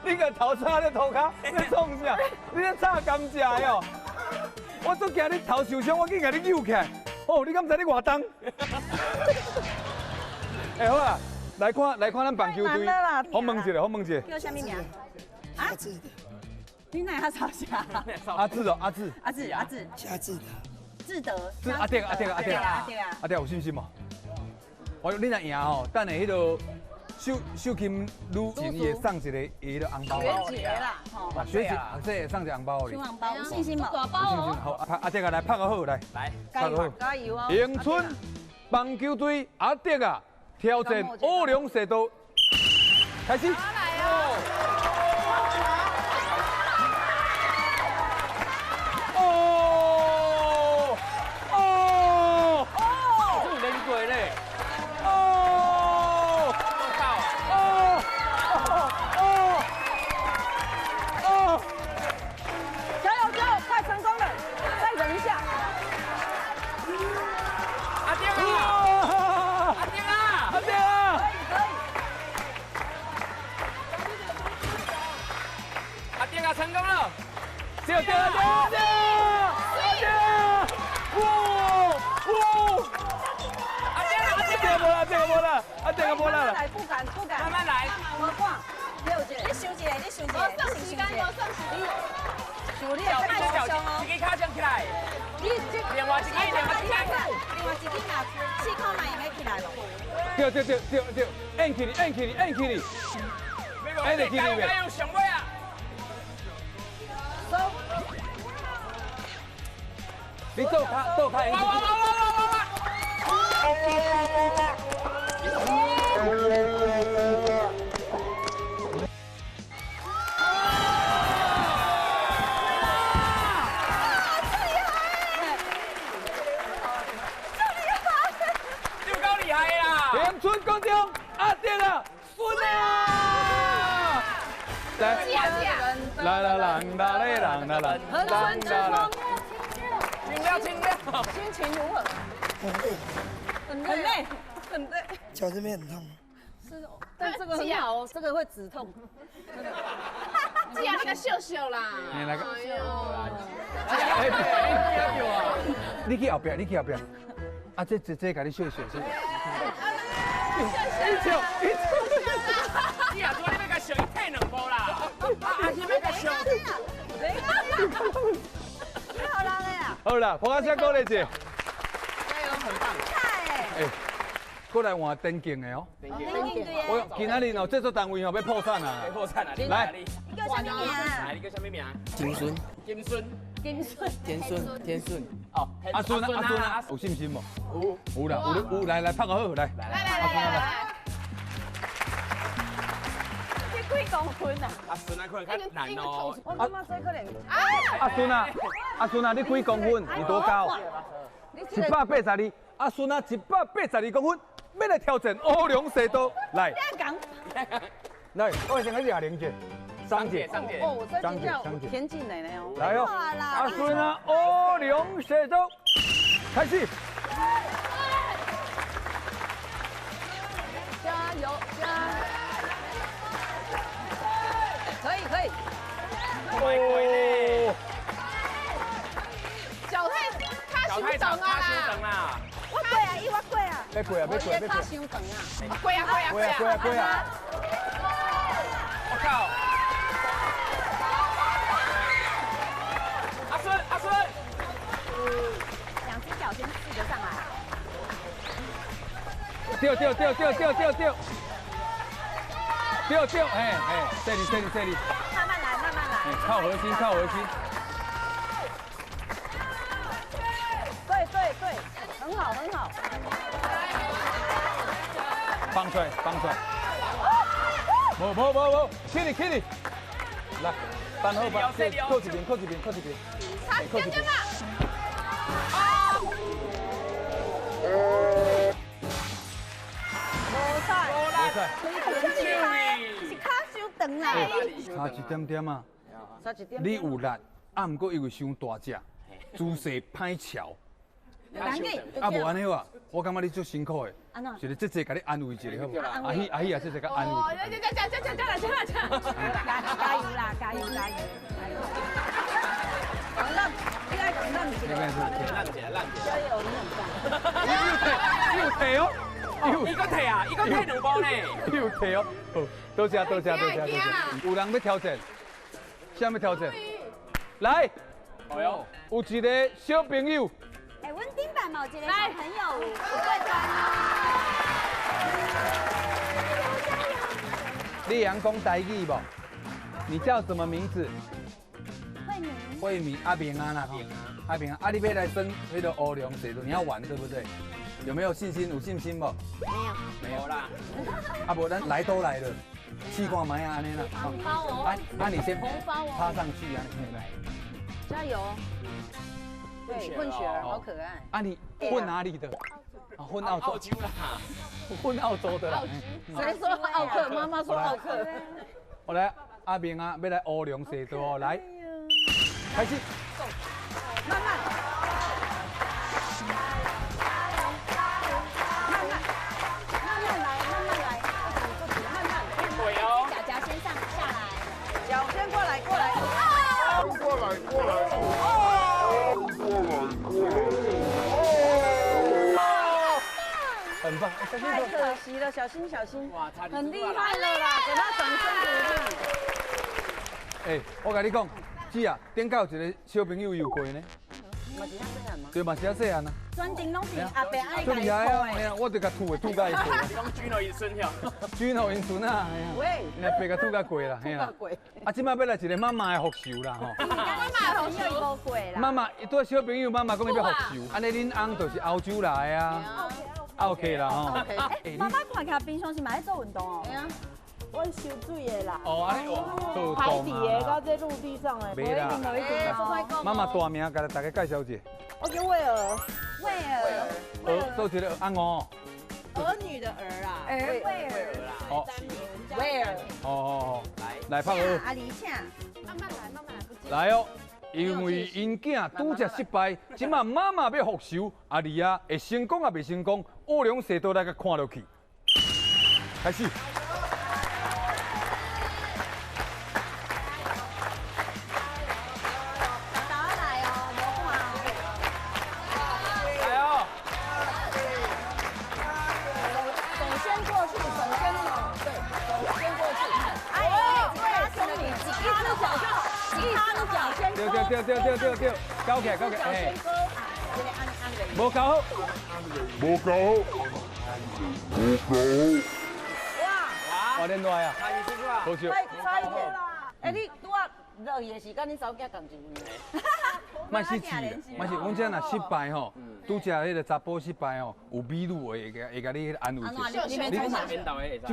你个头插咧涂跤，你咧创啥？你咧插甘蔗哟？我足惊你头受伤，我紧共你扭起来。哦，你敢知你偌重？哎，好啊，来看来看咱棒球队，访问一下，访问一下。叫啥物名？阿志。你哪会吵啥？阿志哦，阿志。阿志，阿志。阿志。志德。志阿德阿德阿德阿德啊！阿德有信心无？我你若赢吼，等下彼个秀秀琴女神伊会送一个伊个红包。学姐啦，吼。学姐，学姐会送一个红包予你。红包，有信心无？有信心，好，阿德啊，来拍个好来。来，拍个好。加油哦！迎春棒球队阿德啊，挑战乌龙射道，开始。来哦！哦哦哦！这有练过咧。哦！我靠！哦哦哦！加油加油，快成功了，再忍一下。阿丁啊！阿丁啊！阿丁啊！可以可以。阿丁啊，成功了！对对对对！对！哇哇！阿丁啊，这个无啦，这个无啦，啊这个无啦。来，不敢不敢。慢慢来。无看，六姐，你收一下，你收一下，无算时间，无算时间。收你的太受伤哦。一支跤掌起来。你这另外一支，另外一支，另外一支嘛，试看觅会起来无？对对对对对，按起哩，按起哩，按起哩。按得起哩未？加油，上尾啊！收。你做卡做卡，哇哇哇哇哇哇！有够厉害啦！迎春广场阿德啊，孙啊！来，来来来来来来来，恒春之风，清了清了，心情如何？很累，很累，很累。脚这边很痛。是，但这个很好哦，这个会止痛。这样那个秀秀啦。你来个。哎呦！你去后壁，你去后壁。啊，这姐姐共你秀秀是。你笑，你笑。你啊，拄仔你欲共笑，伊退两步啦。啊，是欲共笑。好啦啊！好啦，婆仔声鼓励一下。加油，很棒。哎，过来换电竞的哦。电竞队。我今仔日哦，制作单位哦欲破产啊。欲破产啊！来，你叫啥物名？来，你叫啥物名？金孙。金孙。金孙。天孙，天孙。哦，阿孙啊，阿孙啊，有信心无？有。有啦，有有来来拍个好来。来来来来来。这几公分啊？阿孙啊，可能较难哦。我感觉这可能。阿孙啊，阿孙啊，你几公分？你多高？182，阿孙啊，182公分，欲来挑战乌龙射刀，来。来，我先来亚玲姐，张姐，张姐，哦，这真正田径的呢哦。来哦，阿孙啊，乌龙射刀，开始。加油加！可以可以。哦。脚太卡伤长啊！我过啊，伊我过啊。别过啊，别过，别过。卡伤长啊！过啊过啊过啊过啊过啊！我靠！阿孙阿孙，两只脚先试着上来。对对对对对对对。对对，哎哎，这里这里这里。慢慢来，慢慢来。靠核心，靠核心。对对对，很好很好。放出来，放出来。无无无无，起哩起哩。来，单好吧，靠一边，靠一边，靠一边。差点点嘛。无赛，无赛。是卡伤差一點點啊。差一點。你有力，啊，毋過因為傷大隻，姿勢歹翹。啊，無按呢啊，我感覺你足辛苦的。是咧，這這共你安慰一下好無？阿喜阿喜啊，這這共安慰。哦，這這這這這這這這。加油啦，加油加油！咱，你愛講咱一個。咱一個，咱一個。加油，你很棒。又提哦，伊閣提啊，伊閣提兩步呢。又提哦，好，多謝多謝多謝多謝。有人欲挑戰，啥欲挑戰？來，哎呦，有一個小朋友。哎，阮頂擺嘛有一個小朋友有過關哦。你會曉講台語無？你叫什麼名字？慧明。慧明，阿明啊啦，阿明啊，啊你欲來耍彼个烏龍踅道，你要玩對不對？有沒有信心？有信心無？沒有。沒有啦。啊無，咱來都來了，試看覓啊，按呢啦。紅包哦。啊啊，你先趴上去啊，你來。加油。對，混血兒好可愛。啊，你混哪裡的？啊，混澳洲。啦。混澳洲的啦。誰說奧克？媽媽說奧克。我來，阿明啊，欲來烏龍踅道哦，來，開始。慢慢。慢慢，慢慢來，慢慢來，不急不急，慢慢。腿哦。腳腳先上下來。腳先過來，過來。過來，過來。很棒，太可惜了，小心小心！哇，很厲害了啦，給他掌聲鼓勵。哎，我共你講，姊啊，頂下有一個小朋友游過呢。嘛是遐細漢嗎？對，嘛是遐細漢啊。全程攏是阿伯愛足厲害啊！嘿啊，我就共吐的吐甲伊過。你講舉諾因孫曉？舉諾𪜶孫啊！喂，阿伯共吐甲過啦，嘿啦。啊，這擺欲來一個媽媽的復仇啦吼。媽媽的復仇無過啦。媽媽，拄小朋友媽媽講伊欲復仇，按呢恁翁就是歐洲來的啊。OK 啦吼。欸，媽媽看起來平常時嘛咧做運動哦。對啊，我修水的啦。哦，按呢哦，海底的到這陸地上的。袂啦。媽媽大名，共大家介紹一下。我叫威爾。威爾。兒，做一個按哦。兒女的兒啊。兒，威爾啦。哦。威爾。哦哦哦，來拍兒。阿姨請。慢慢來，慢慢來，不急。來哦。因為𪜶囝拄才失敗，這擺媽媽欲復仇，阿弟啊會成功抑袂成功，烏龍踅道來共看落去。開始。豆來哦，無看哦。來哦。手先過去，手先對，手先過去。哎，對，兄弟，一隻腳就好。一隻腳先對對對對對對對，搞起來搞起來，哎，無搞好，無搞好，無搞好。哇！哇，練來啊！好笑。差一點。哎，你拄仔落去的時間，你查某囝仝一位。莫失志，莫是，阮這若失敗吼，拄才彼个查埔失敗吼，有美女會會共你安慰一下。你這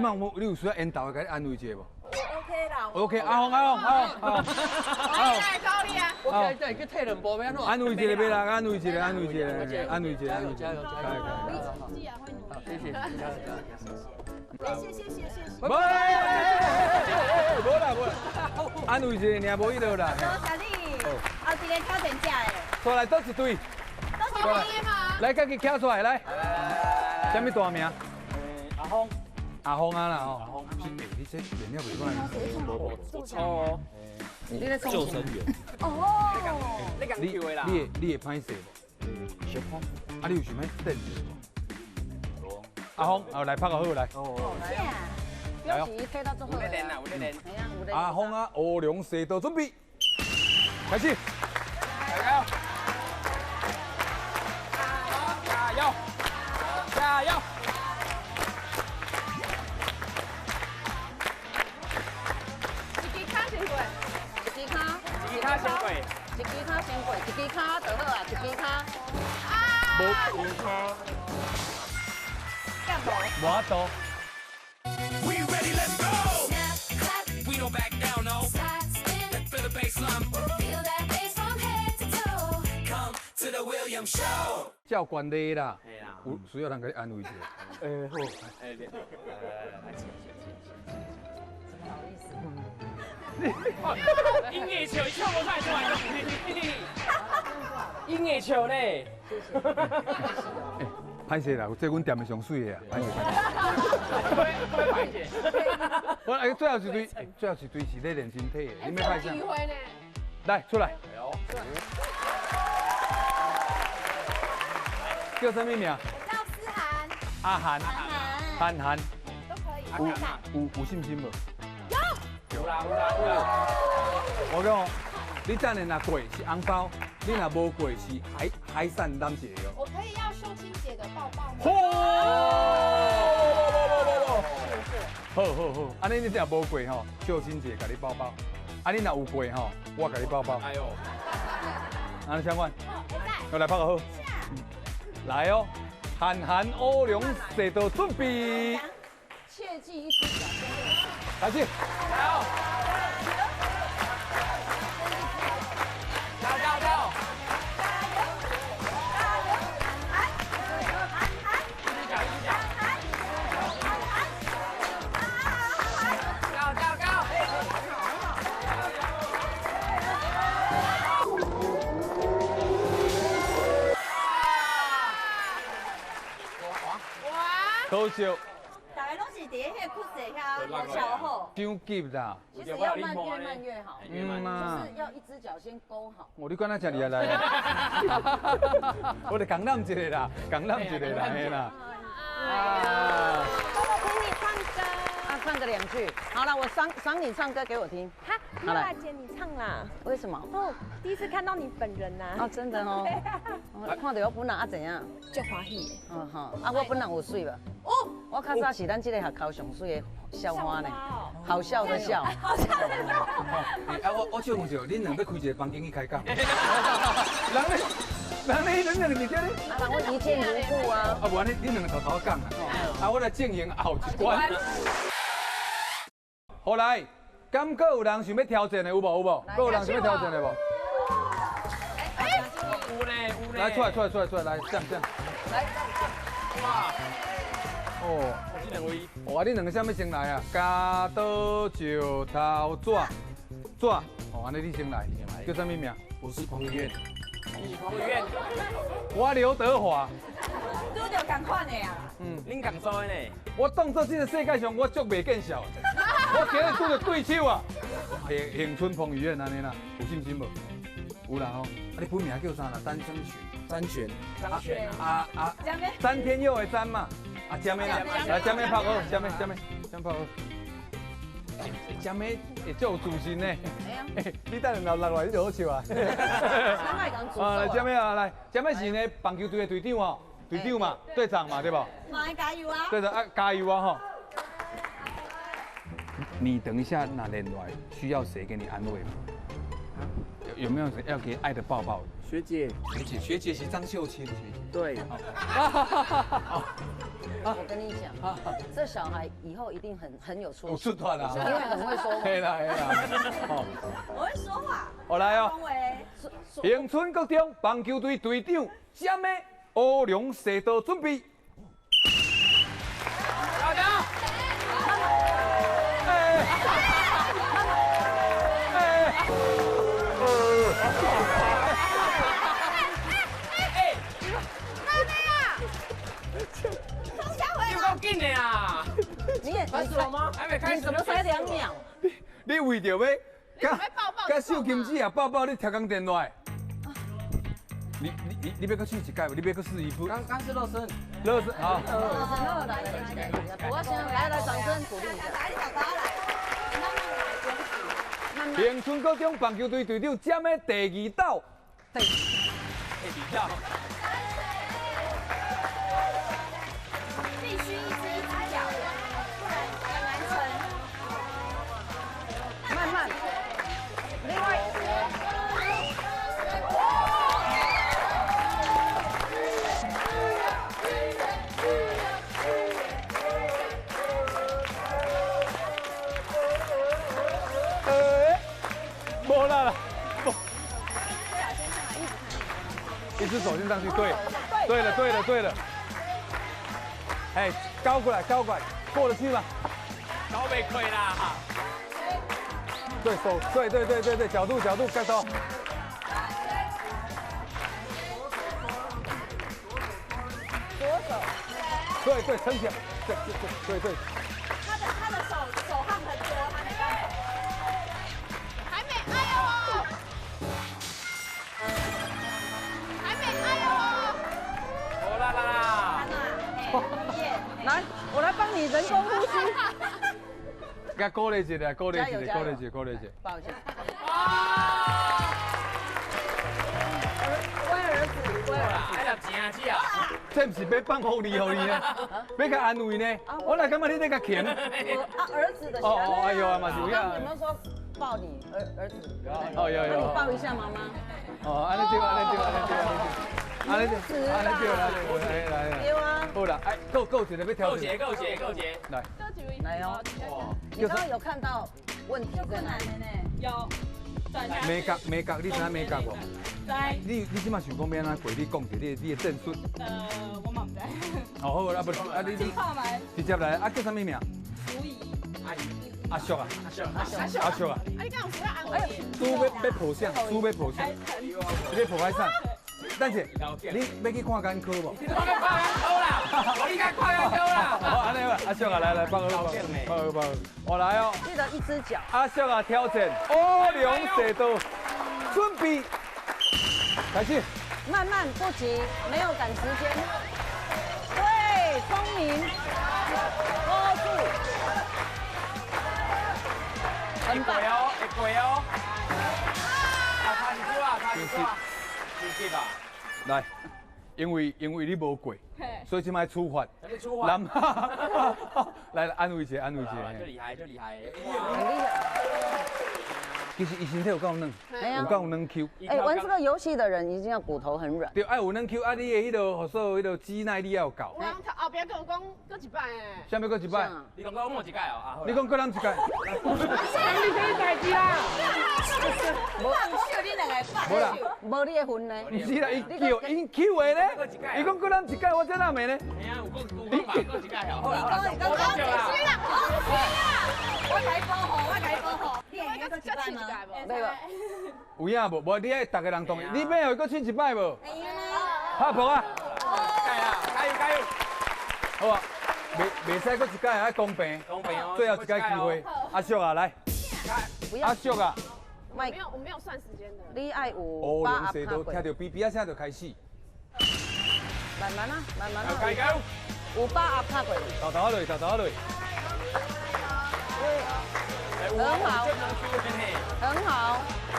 擺有你有需要緣投的共你安慰一下無？ OK 啦，OK，阿紅阿紅阿紅阿紅，阿紅，啊！我今日去退兩步，欲按怎？安慰一下欲啦，安慰一下，安慰一下，安慰一下，加油加油加油！你好，謝謝，加油加油！謝謝謝謝謝謝。無啦無啦，安慰一下爾，無彼落啦。多謝你，後一個挑戰者的。出來倒一隊？倒一隊嘛？來，家己徛出來來。啥物大名？阿峰。阿峰啊啦吼，是欸，你這練了袂歹。哦，你咧救生員。哦。你共救的啦。你會你會歹勢無？小可。啊，你有想欲練一下無？阿峰，哦來拍個好來。哦。來。表示伊體力足好。有咧練啦，有咧練。阿峰啊，烏龍踅道準備，開始。加油！加油！加油！一支跤先過，一支跤，一支跤先過，一支跤先過，一支跤就好啊，一支跤。啊！無無法度。照慣例啦，有需要人共你安慰一下。欸好，欸來來來來，不好意思。你因硬笑，伊笑无出来出来。因硬笑呢。歹势啦，这阮店的上水的啊，歹势。歹势。我哎，最后一队，最后一队是咧练身体的，你欲歹啥？来，出来。叫什么名？我叫思涵。阿涵。涵涵。都可以。有信心无？有。有啦有啦有啦。我讲，你等下若过是红包，你若无过是海产揽一个哦。我可以要秀清姐的抱抱吗？好好好，按呢你若无过吼，秀清姐共你抱抱；啊，你若有过吼，我共你抱抱。哎呦，按呢相款，我来拍个好。来哦，韩寒乌龙踅刀准备。切记一只脚。开始。来哦。加油加油！可惜。大家拢是伫彼个曲线遐无超好。伤急啦。其实要慢，越慢越好。嗯啊。就是要一只脚先勾好。哦，你管他真厉害来。我得讲揽一个啦，讲揽一个啦，嘿啦。啊。我听你唱歌。啊，唱个两句。好了，我赏赏你唱歌给我听。哈，好啦，姐你唱啦。为什么？哦，第一次看到你本人呐。哦，真的哦。看到我本人啊怎样？足欢喜。嗯好，啊我本人有水无？哦，我较早是咱这个学校上水的校花呢，好笑的笑。好笑的笑。啊我笑问一下，恁两个开一个房间去开讲。人咧，人咧，恁两个伫遮咧。啊，我一见如故啊。啊，无按呢，恁两个偷偷讲啊。啊，我来进行后一关。好来，敢阁有人想欲挑战的有无？有无？阁有人想欲挑战的无？有咧有咧。来出来出来出来出来，来这样这样。来。哇。哦，这两位，哇，你两个啥物先来啊？剪刀石头纸，纸，哦，按呢你先来，叫啥物名？我是彭于晏。你是彭于晏。我刘德华。拄著仝款的啊。嗯，恁仝做的呢？我当作这个世界上我足袂见笑，我今日拄著对手啊。恒春彭于晏按呢啦，有信心无？有啦吼。啊，你本名叫啥啦？詹生全。詹全。詹全。啊啊。詹天佑的詹嘛。啊，江妹啦，来江妹拍好，江妹江妹江拍好。江妹会足有自信呢。你等下落来，你就好笑啊。啊，来江妹啊，来江妹是呢棒球队的队长哦，队长嘛，队长嘛，对不？嘛加油啊！队长啊，加油啊吼！你等一下那练来，需要谁给你安慰吗？有没有谁要给爱的抱抱？学姐，学姐，学姐是张秀清。对。我跟你讲，这小孩以后一定很有出息。有出息啊！因为很会说话。对啦对啦。我会说话。我来哦。恒春国中棒球队队长詹的乌龙踅刀准备。加油！紧的啊！你也开始了吗？还没开始，你怎么才2秒？你为着欲佮秀琴姐啊抱抱，你跳工电来。你欲阁试一摆无？你欲阁试一次？刚刚是热身，热身好。来来来，我先来来，掌声鼓励一下。来，恒春高中棒球队队长占的第二道。第二道。必须一只一只脚，不然很难成。慢慢。另外。无啦啦，一只手先上去，对，对了，对了，对了。哎，高过来，高过来，过得去吗？高袂过啦。对手，对对对对对，角度角度角度。左手。对对，撑起来，对对对对。他的手汗很多，他没办法。还没，哎呦！还没，哎呦！好啦啦啦！来，我来帮你人工呼吸。给鼓励一下，鼓励一下，鼓励一下，鼓励一下。抱一下。乖儿子，乖儿子。哎呀，钱啊，钱啊！这不是要放福利予你呢，欲共安慰呢。我来感觉你在共钳。啊，儿子的。哦哦，哎呦啊，嘛是有影。有没有说抱你儿子？哦有有。你抱一下妈妈。哦，按呢对，按呢对，按呢对，按呢对，按呢对，来来来。对啊。好啦，哎，够一个要挑够一个，够一个，够一个。来。来哦。你刚刚有看到问题在哪里呢？有。美角美角，你知影美角无？知。你这马想讲欲按怎过？你讲者你的战术。我嘛毋知。哦好，啊不，啊你直接来，啊叫啥物名？淑仪。阿姨。阿叔啊。阿叔。阿叔。阿叔啊。啊你敢有需要安慰？输欲抱啥？输欲抱啥？你抱歹啥？等下，你欲去看眼科无？我去看眼科啦！我你该看眼科啦！好，按呢吧，阿叔啊，来来，放好放好放好，我来哦。记得一只脚。阿叔啊，挑战乌龙隧道，准备开始。慢慢不急，没有赶时间。对，聪明，hold 住。很棒哦，会过哦。啊，差一步啊，差一步啊。来，因为你无过，所以这摆处罚。处罚。来安慰一下，安慰一下。这厉害，这厉害。很厉害。其实伊身体有够软，有够软 Q。哎，玩这个游戏的人一定要骨头很软。对，爱有软 Q，啊，你的迄个，所有迄个肌耐力要有够。我后壁阁有讲阁一摆哎。啥物阁一摆？你讲阁摸一摆哦，你讲阁揽一摆。你什么代志啦？无秀你两个无啦，无你的份呢。毋是啦，伊叫因 Q 的呢。伊讲阁揽一摆，我这哪袂呢？嘿啊，有阁有讲吧，阁一摆哦。好啦，你讲，你讲，我来保护，我来保护。你会阁试一摆无？对个。有影无？无，你爱逐个人同意。你欲予阁试一摆无？拍扑啊！加油！加油！加油！好啊，袂使阁一摆，爱公平。公平哦。最后一摆机会，阿叔啊，来。阿叔啊。没有，我没有算时间的。你爱有乌龙隧道，听到哔哔仔声就开始。慢慢啊，慢慢啊。加油！有把鸭拍过。头头仔落，头头仔落。很好，很好，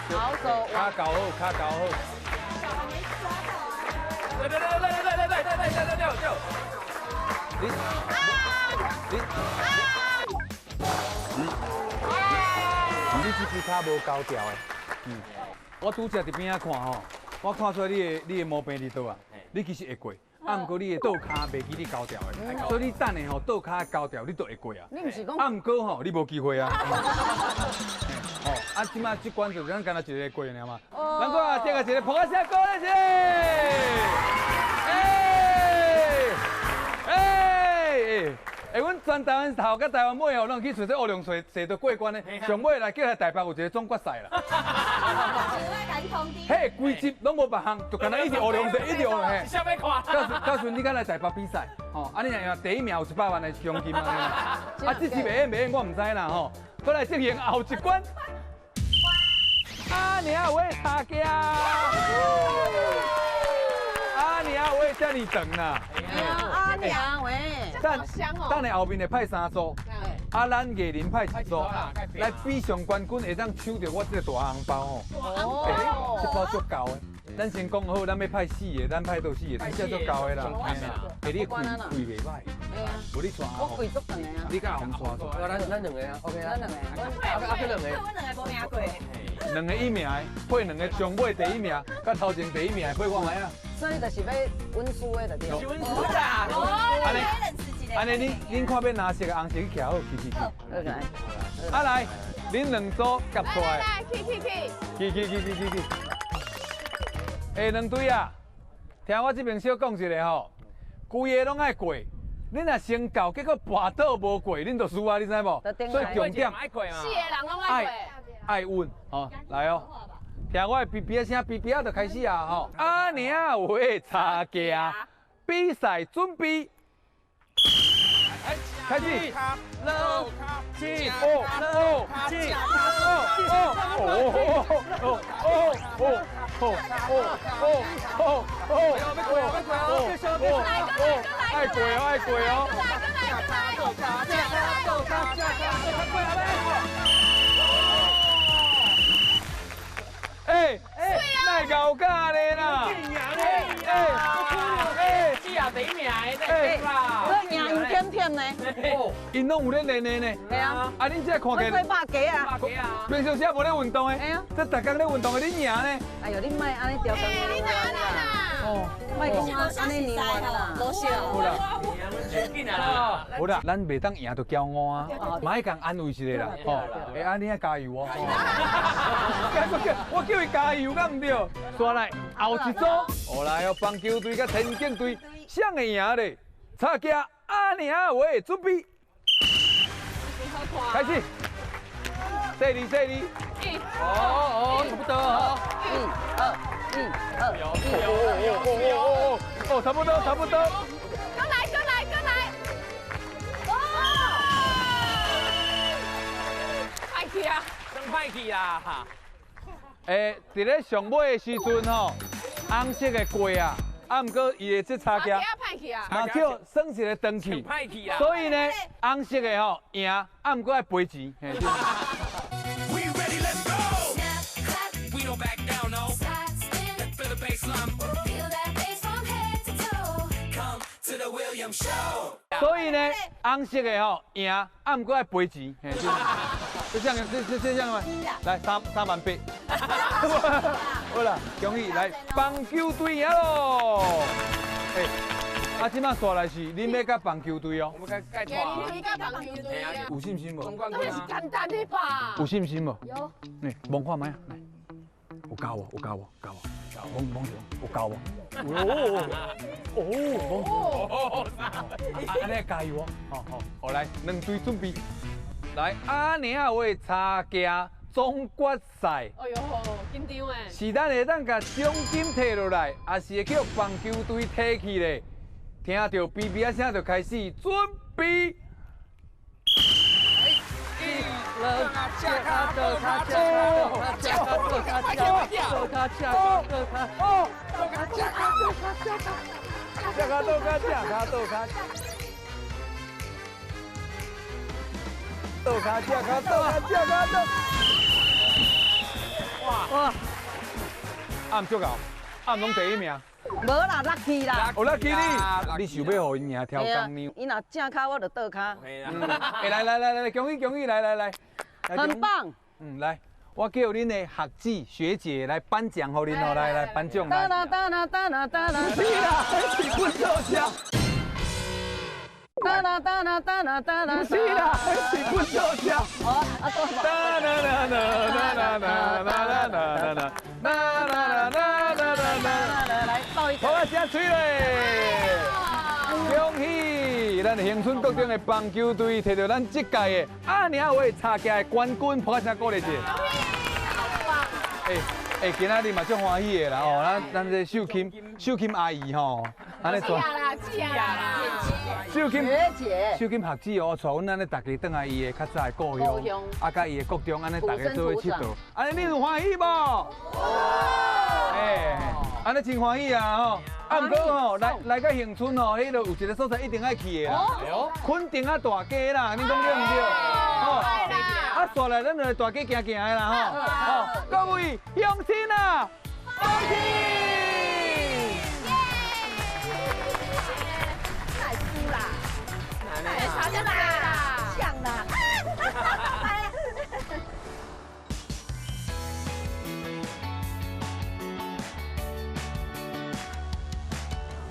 好手。跤够好，跤够好。对对对对对对对对对对对对。你这支跤无高调的，我拄则伫边仔看吼，我看出来你的毛病伫佗啊？你其实会过。啊，毋过你的倒跤袂记你高调的，所以你等下吼倒跤高调，你就会过啊。你毋是讲？啊，毋过吼，你无机会啊。哦，啊，这摆这关就咱干焦一个过尔嘛。咱过啊，这个一个噗仔声，鼓励一下。哎，阮全台湾头佮台湾尾吼，拢去揣这乌龙隧道过关的，上尾来叫来台北有一个总决赛啦。嘿，规集拢无别项，就干焦一直乌龙隧，一直乌龙嘿。啥欲看？到时你敢来台北比赛，吼，啊你若赢第一名有100万的奖金啊。啊，这次袂演袂演，我毋知啦吼。阁来进行后一关。阿娘喂大家。阿娘喂遮尔长啦。阿娘喂。等下后面会派3组，啊，咱艺人派1组，来比上冠军会当抢著我这个大红包吼。哦，这包足够的。咱先讲好，咱欲派4个，咱派到4个，这足够的啦。哎，你开开袂歹，无你带阿我开足长的啊。你佮阿红带做。咱两个啊，OK 啊。咱两个。啊，两个。我两个无赢过。两个一名的，配两个上尾第一名，佮头前第一名的配看觅啊。所以就是欲稳输的就对。是稳输啦。按呢，按呢，恁看欲蓝色、红色去徛好，去去去。来。啊来，恁两组夹出来。来，去去去。去去去去去去。哎，两队啊，听我这边小讲一下吼，规个拢爱过，恁若先到，结果跋倒无过，恁就输啊，你知无？所以重点。四个人拢爱过。爱稳哦，来哦，听我的哔哔声，哔哔仔就开始啊吼。阿娘话吵架，比赛准备，开始。六七哦哦七哦哦哦哦哦哦哦哦哦哦哦，爱过哦，爱过哦。哎哎，奈高价咧啦！哎哎，这也第一名的，对啦。这赢有点点呢。𪜶拢有咧练的呢。系啊。啊，恁这看起来。百家啊。平常时也无咧运动的。系啊。这逐工咧运动的，恁赢呢？哎呦，你莫按呢调侃我啦。哦。莫讲按呢娘啦。无笑。好啦。好啦，咱袂当赢就骄傲啊，嘛爱共安慰一下啦。吼，哎，啊，你爱加油哦。我叫伊加油，敢毋对？煞来后一组，哦来哦，棒球队佮田径队，谁会赢咧？吵架阿娘话准备，开始，细腻细腻，哦哦，差不多哦，一二一二，哦哦哦哦哦，差不多差不多。过来过来过来，哦，歹去啊，真歹去啦！欸，伫咧上尾的时阵吼，红色的过啊，啊，毋过伊的这插件，嘛叫算一个断去，所以呢，红色的吼赢，啊，毋过爱赔钱。所以呢，红色的吼赢，啊，毋过爱赔钱。这样，这样吗？来3万8。好啦，恭喜来棒球队赢咯！哎，啊，这摆煞来是恁欲佮棒球队哦。我们盖队佮棒球队。有信心无？这是简单的吧？有信心无？有。来，摸看觅啊，来，有够无？有够无？够无？摸摸著，有够无？哦哦哦！按呢加油哦！好好，好来，两队准备。来，阿娘话吵架总决赛。哎呦，紧张哎！是咱会当共奖金摕落来，还是会叫棒球队摕去咧？听到哔哔仔声就开始准备。一、二、三、四、五、六、七、八、九、倒跤，正跤，倒跤，正跤，倒。哇哇！暗足够，暗拢第一名。无啦，落去啦。哦，落去你，你想欲予𪜶赢超工呢？伊若正跤，我就倒跤。哎，来来来来，恭喜恭喜，来来来，很棒。嗯，来，我叫恁的学姊学姐来颁奖予恁哦，来来颁奖来。哒啦哒啦哒啦哒啦。是啦，是滚做车。哒啦哒啦哒啦哒啦，是啦，是滚做车。哦，啊多。哒啦啦啦啦啦啦啦啦啦啦啦啦啦啦啦，来抱一个。好啊，真水咧！恭喜咱恒春国中的棒球队摕到咱这届的阿娘话吵架的冠军，拍声鼓励一下。哎哎，今仔日嘛足欢喜的啦哦，咱这秀琴秀琴阿姨吼，按呢姐啦姐啦，秀琴学姐，秀琴学姊哦，带阮按呢逐家转来伊的较早的故乡，啊，佮伊的国中按呢逐家做伙𨑨迌，按呢你有欢喜无？哎，按呢真欢喜啊吼！啊，毋过吼，来到恒春吼，彼个有一个所在一定爱去的啦，垦丁仔大街啦，你讲对毋对？吼，啊，煞来咱就大街行行的啦吼，吼，各位乡亲啊，恭喜！太输啦，太输啦，呛啦！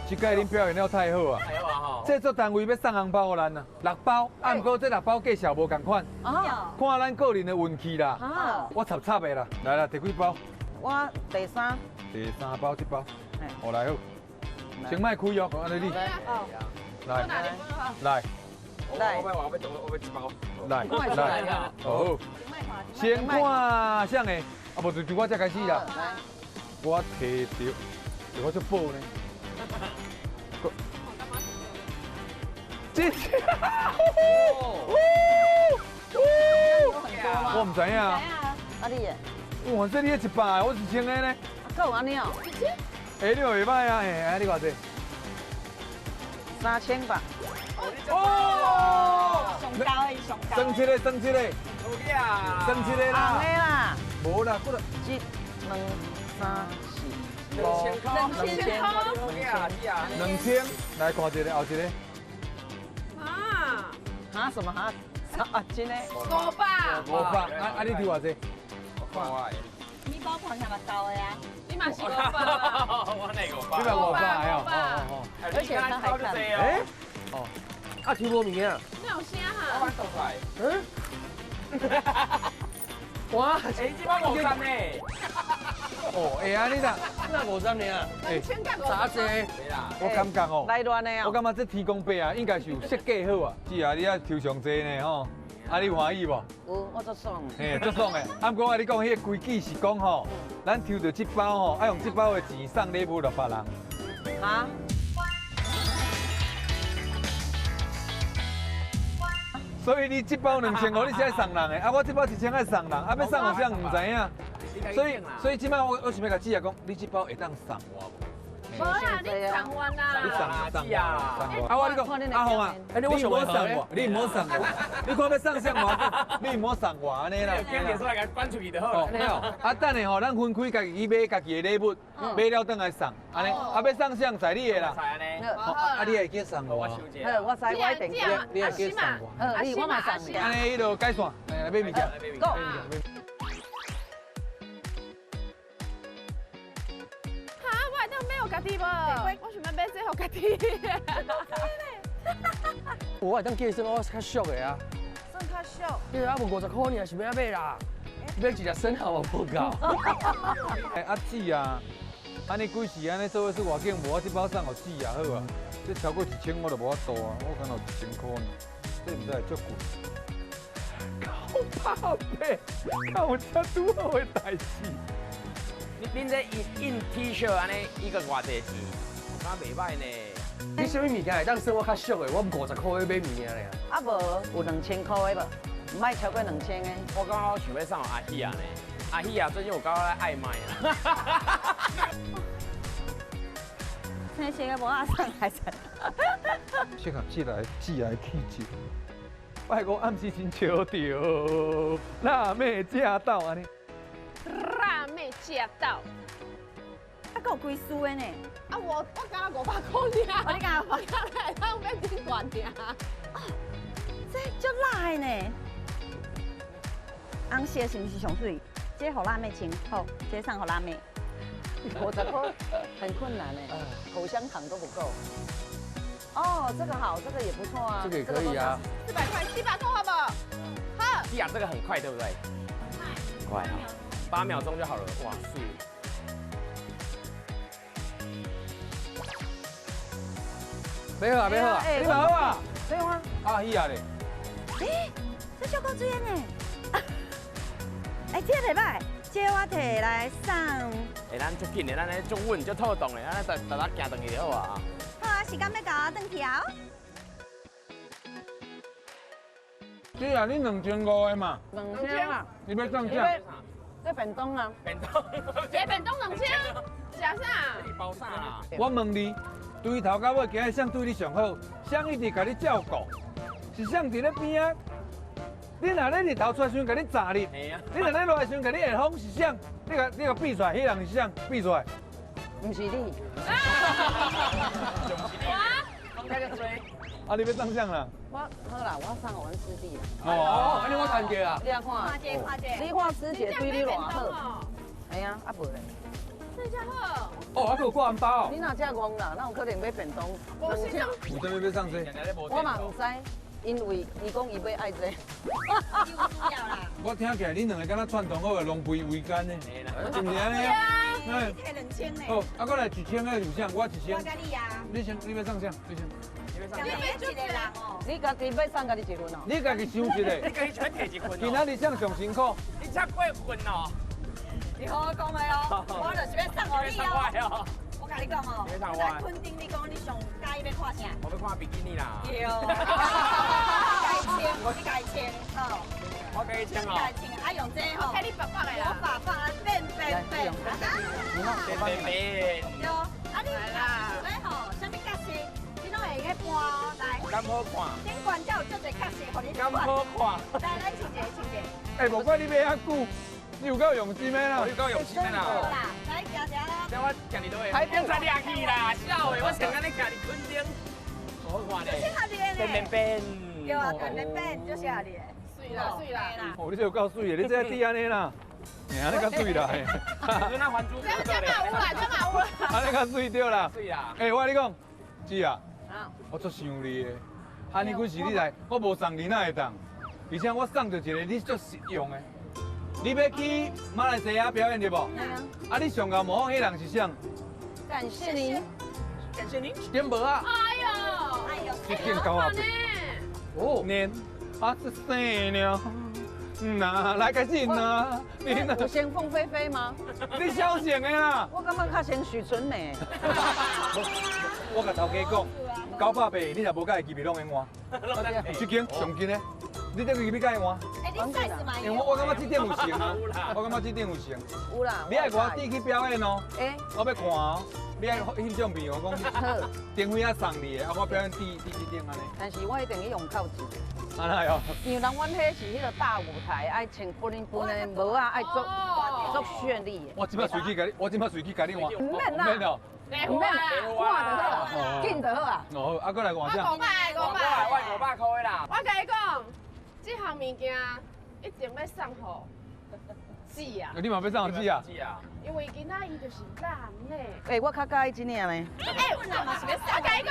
这届恁表现了太好啊！制作单位欲送红包予咱啊，6包，啊，毋过这6包价数无仝款，看咱个人的运气啦。我插插的啦，来啦，第几包？我第三。第三包，这包。好来好，先莫开哦，按呢你。来，来，来，我要我要一包。来来，好。先看啥个？啊，无就从我这开始啦。我提著，我足宝呢。这，我唔知影。啊你的？哇，这你100，我1000个呢。够按呢哦。哎，你袂歹啊，哎，啊你偌济？3000吧。哦，上高的上高。算一个，算一个。算一个啦。红的啦。无啦，过来。一、两、三、四、五、2000块。2000，来看一个，后一个。啊？哈什么哈？啊，真的。500。500，啊你抽偌济？我的。你包看起来嘛够的啊。你嘛是500。我那500。你嘛500哦。而且他还看。哎。哦。啊，抽无物件。那有声哈。我倒出来。嗯。哇！哎，这包50呢。哦，会啊，你哪？哪50呢？哎，啥济？我感觉哦，来乱的哦。我感觉这天公伯啊，应该是有设计好啊。姐啊，你爱抽上济呢吼，啊，你欢喜无？有，我足爽。嘿，足爽的。啊，不过我跟你讲，彼个规矩是讲吼，咱抽著这包吼，爱用这包的钱送礼物予别人。哈？所以你这包2500，你是爱送人的，啊，我这包1000爱送人，啊，欲送予谁毋知影。所以这摆我想欲共姊仔讲，你这包会当送我无？无啦，你送我啦。你送送我，啊，我你讲，阿红啊，你毋好送我，你毋好送我，你看欲送啥我，你毋好送我按呢啦。惊电出来共关出去就好了。啊，等下吼，咱分开家己去买家己的礼物，买了转来送，按呢，啊，欲送啥在你的啦。啊，你会记送我？好，我知，我一定记。你会记送我？好，你我嘛送你。按呢，彼落解散，来买物件。 Go。家己无，我想欲买这予家己。我会当计算，我较俗的啊。算较俗。对啊，无50箍尔，是欲按买啦？买一粒生蚝嘛无够。哎，阿姊啊，按呢几时按呢做伙出外景，无我这包送予姊啊，好啊。这超过1000我就无法度啊，我敢若1000箍尔，这毋知会足贵。900，敢有遮拄好的代志？恁这印 T 恤按呢一个偌济钱？我感觉袂歹呢。你啥物物件会当算我较俗的？我50箍咧买物件尔。啊无，有2000箍的无？毋爱超过2000的。我感觉我想欲送阿喜啊呢。阿喜啊，最近有够咧爱买啊。青色的无阿送来者。适合姊来姊来气质。拜五暗时真笑著，辣妹食到按呢。辣妹食到，啊，阁有几丝的呢？啊，我敢若500箍尔，我你敢我敢若会当买真悬尔。哦，这足辣的呢。红色是毋是上媠？这予辣妹穿，好，这送予辣妹。50箍很困难呢，口香糖都不够。哦，这个好，这个也不错啊。这个也可以啊。400块，700块好不好？好。是啊，这个很快，对不对？快啊。8秒钟就好了，哇，速！买好啊，买好啊，你买好啊？对啊。阿喜啊咧。哎，这小可水呢？哎，这袂歹，这我提来送。哎，咱足紧的，咱咧足稳、足妥当的，咱逐逐逐行转去就好啊。好啊，时间欲到，转去啊。姐啊，你2500的嘛？2000啊。你欲送啥？这便当啊，便当，这便当2000，食啥？包啥啦？我问你，对头到尾今日谁对你上好？谁一直共你照顾？是谁伫咧边仔？你若咧日头出来时阵共你炸你，你若咧落来时阵共你下风是谁？你共比出来，彼人是谁？比出来？毋是你。讲太多。啊，你欲送啥啦？我好啦，我送予阮师弟啦。哦，按呢我趁过啊。你看，你看师姐对你偌好。哎呀，啊无咧。这遮好。哦，还阁有挂红包。你若遮戆啦，哪有可能买便当？2000。有啥物欲送这？我嘛毋知，因为伊讲伊欲爱这。我听起来恁两个敢若串通好的，狼狈为奸呢？是毋是按呢？你提2000呢。好，啊，过来1000个有啥？我1000。我佮你啊。你先，你欲送啥？你先。你欲一个人哦。你家己欲送家己一份哦。你家己想一个。你家己想提一份。今仔日啥上辛苦？你遮过分哦。你好好讲的哦，我就是欲送予你哦。我共你讲哦，在垦丁，你讲你上佮意欲看啥？我欲看比基尼啦。对。你共伊穿，你共伊穿，好。我共伊穿哦。共伊穿，啊用这吼。看你爸爸的啦。我爸爸啊，变变变。变变变。对，啊你若是想欲吼，啥物角色，你拢会用搬来。敢好看？顶悬才有足济角色，予你敢好看？来，咱穿一个，穿一个。哎，无怪你买遐久。你有够用心的啦！有够用心的啦！好啦，来行行啦。等我行伫倒位？警察掠去啦，痟的，我上安呢徛伫垦丁，好看咧。适合你的变变变。对啊，变变变，就适合你的。水啦水啦。哦，你这有够水的，你这滴按呢啦，嘿，按呢较水啦。那还珠这这嘛有啦，这嘛有啦。按呢较水对啦。水啦。欸，我跟你讲，姊啊，我足想你的，按呢几时你来，我无送你哪会当？而且我送著一个你足实用的。你欲去马来西亚表演对无？啊，你上共模仿彼人是啥？感谢您，感谢您。点无啊？哎呦，哎呦，一见高啊！哦，年啊是生了，哪来开始呢？你有先凤飞飞吗？你小型的啦。我感觉较像许纯美。我共头家讲，900八，你若无佮意，机票拢免换。这间上近的。你这个要共伊换？欸，你 size 嘛？因为我感觉这点有成啊，我感觉这点有成。有啦。你爱我弟去表演哦。欸。我欲看哦。你爱翕相片，我讲。好。灯辉仔送你的，啊，我表演弟弟这顶按呢。但是我一定去用扣钱。按呢哟？因为人阮彼是彼个大舞台，爱穿布灵布的帽仔，爱足足绚丽的。我这摆随去共你，我这摆随去共你换。毋免啦。毋免哦。毋免，换就好啊，紧就好啊。哦，啊，阁来换啥？我500，500，我500块的啦。我共你讲。这项物件一定欲送予姊啊！你嘛欲送予姊啊？姊啊！因为今仔伊就是男的。欸，我较佮意这领呢。欸，我共你讲，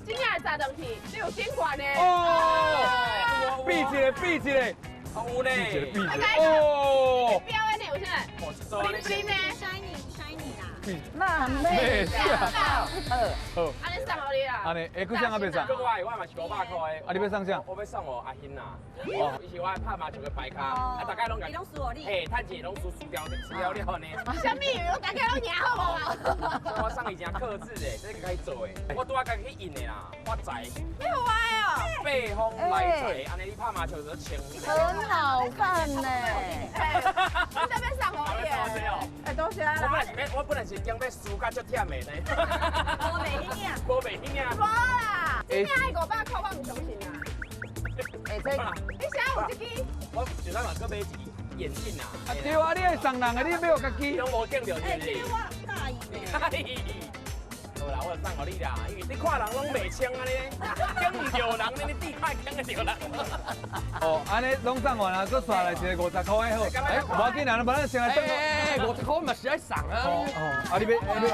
这领会扎转去，你有顶悬的。哦！比一个，比一个。有呢。比一个，比一个。哦。表演的有啥？bling bling 的。 Shiny shiny 啦。那没吓到。好。按呢送予你啦。按呢，欸，阁啥仔欲送？我嘛是500块的。啊，你欲送啥？我欲送予阿欣啦。哦，伊是我拍麻将的牌卡，啊，大概拢。伊拢输予你。嘿，趁钱拢输输掉，输了了呢。啥物？我大概拢赢好无？我送伊真克制的，这个家己做的。我拄仔家己去印的啦，发财。你予我的哦。八方来财，按呢你拍麻将就穿。很好看呢。你这欲送予伊？哎，多谢啦。我本来是惊欲输甲足忝的呢。无袂彼领。无袂彼领。无啦，这领爱500块，我毋相信啦。欸，这你啥有这支？我就算嘛，阁买一支眼镜啦。啊对啊，你爱送人的，你买予家己。拢无见著是毋是？我佮意。好啦，我送予你啦，因为你看人拢袂清按呢，见毋著人，你你看见会著人。哦，按呢拢送完啊，阁煞来一个50块的好。欸，无要紧啦，无咱先来转。欸，50块嘛是爱送啊。哦，啊，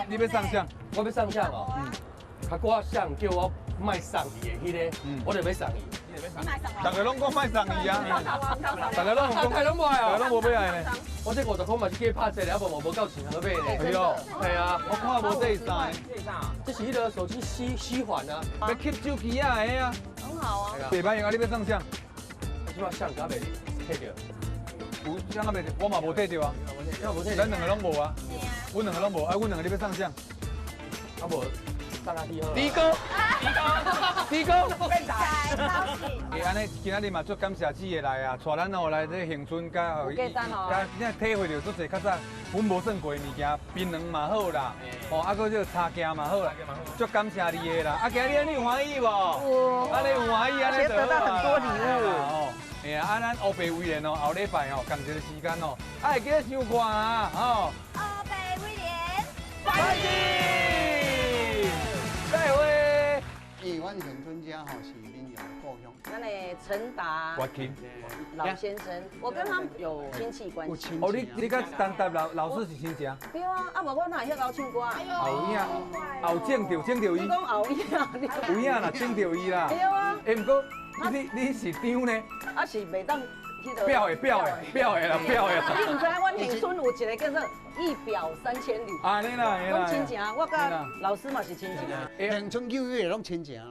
你欲送啥？我欲送啥哦？嗯，较我想叫我莫送伊的彼个，我就欲送伊。大家拢讲莫送伊啊，大家拢讲，大家拢无爱哦，大家拢无欲爱呢。我这50块嘛是计拍折的，啊无无够钱好买呢。哎呦，系啊，我看无这是啥？这是啥？这是彼个手机吸环啊，欲吸手机啊的啊。很好啊。袂歹用啊，你欲送啥？这摆相敢袂提著？有相敢袂？我嘛无提著啊。咱两个拢无啊。阮两个拢无，啊，阮两个你欲送啥？啊无。迪哥，迪哥，迪哥，变态。欸，按呢，今仔日嘛足感谢姊的来啊，带咱哦来这恒春，佮有简单哦，佮你体会著足济较早，阮无算过的物件，槟榔嘛好啦，哦，啊，阁这个茶镜嘛好啦，足感谢你的啦。啊，今日你有欢喜无？有。按呢有欢喜，按呢得到很多礼物。哦，嘿啊，啊，咱乌白威廉哦，后礼拜哦，仝一个时间哦，啊，会记得收看啊，吼。乌白威廉，拜见。再会。因为阮恒春遮吼是民谣故乡。咱的陈达老先生，我跟他有亲戚关系。哦，你佮陈达老师是亲戚？对啊，啊无我哪会晓唱歌？后影，后种著种著伊。你讲后影，有影啦，种著伊啦。对啊。欸，毋过你是张呢？啊是袂当。表的表的表的啦，表的啦。你毋知影阮恒春有有一个叫做一表三千里。啊，你啦，拢亲情，我佮老师嘛是亲情。恒春九月拢亲情。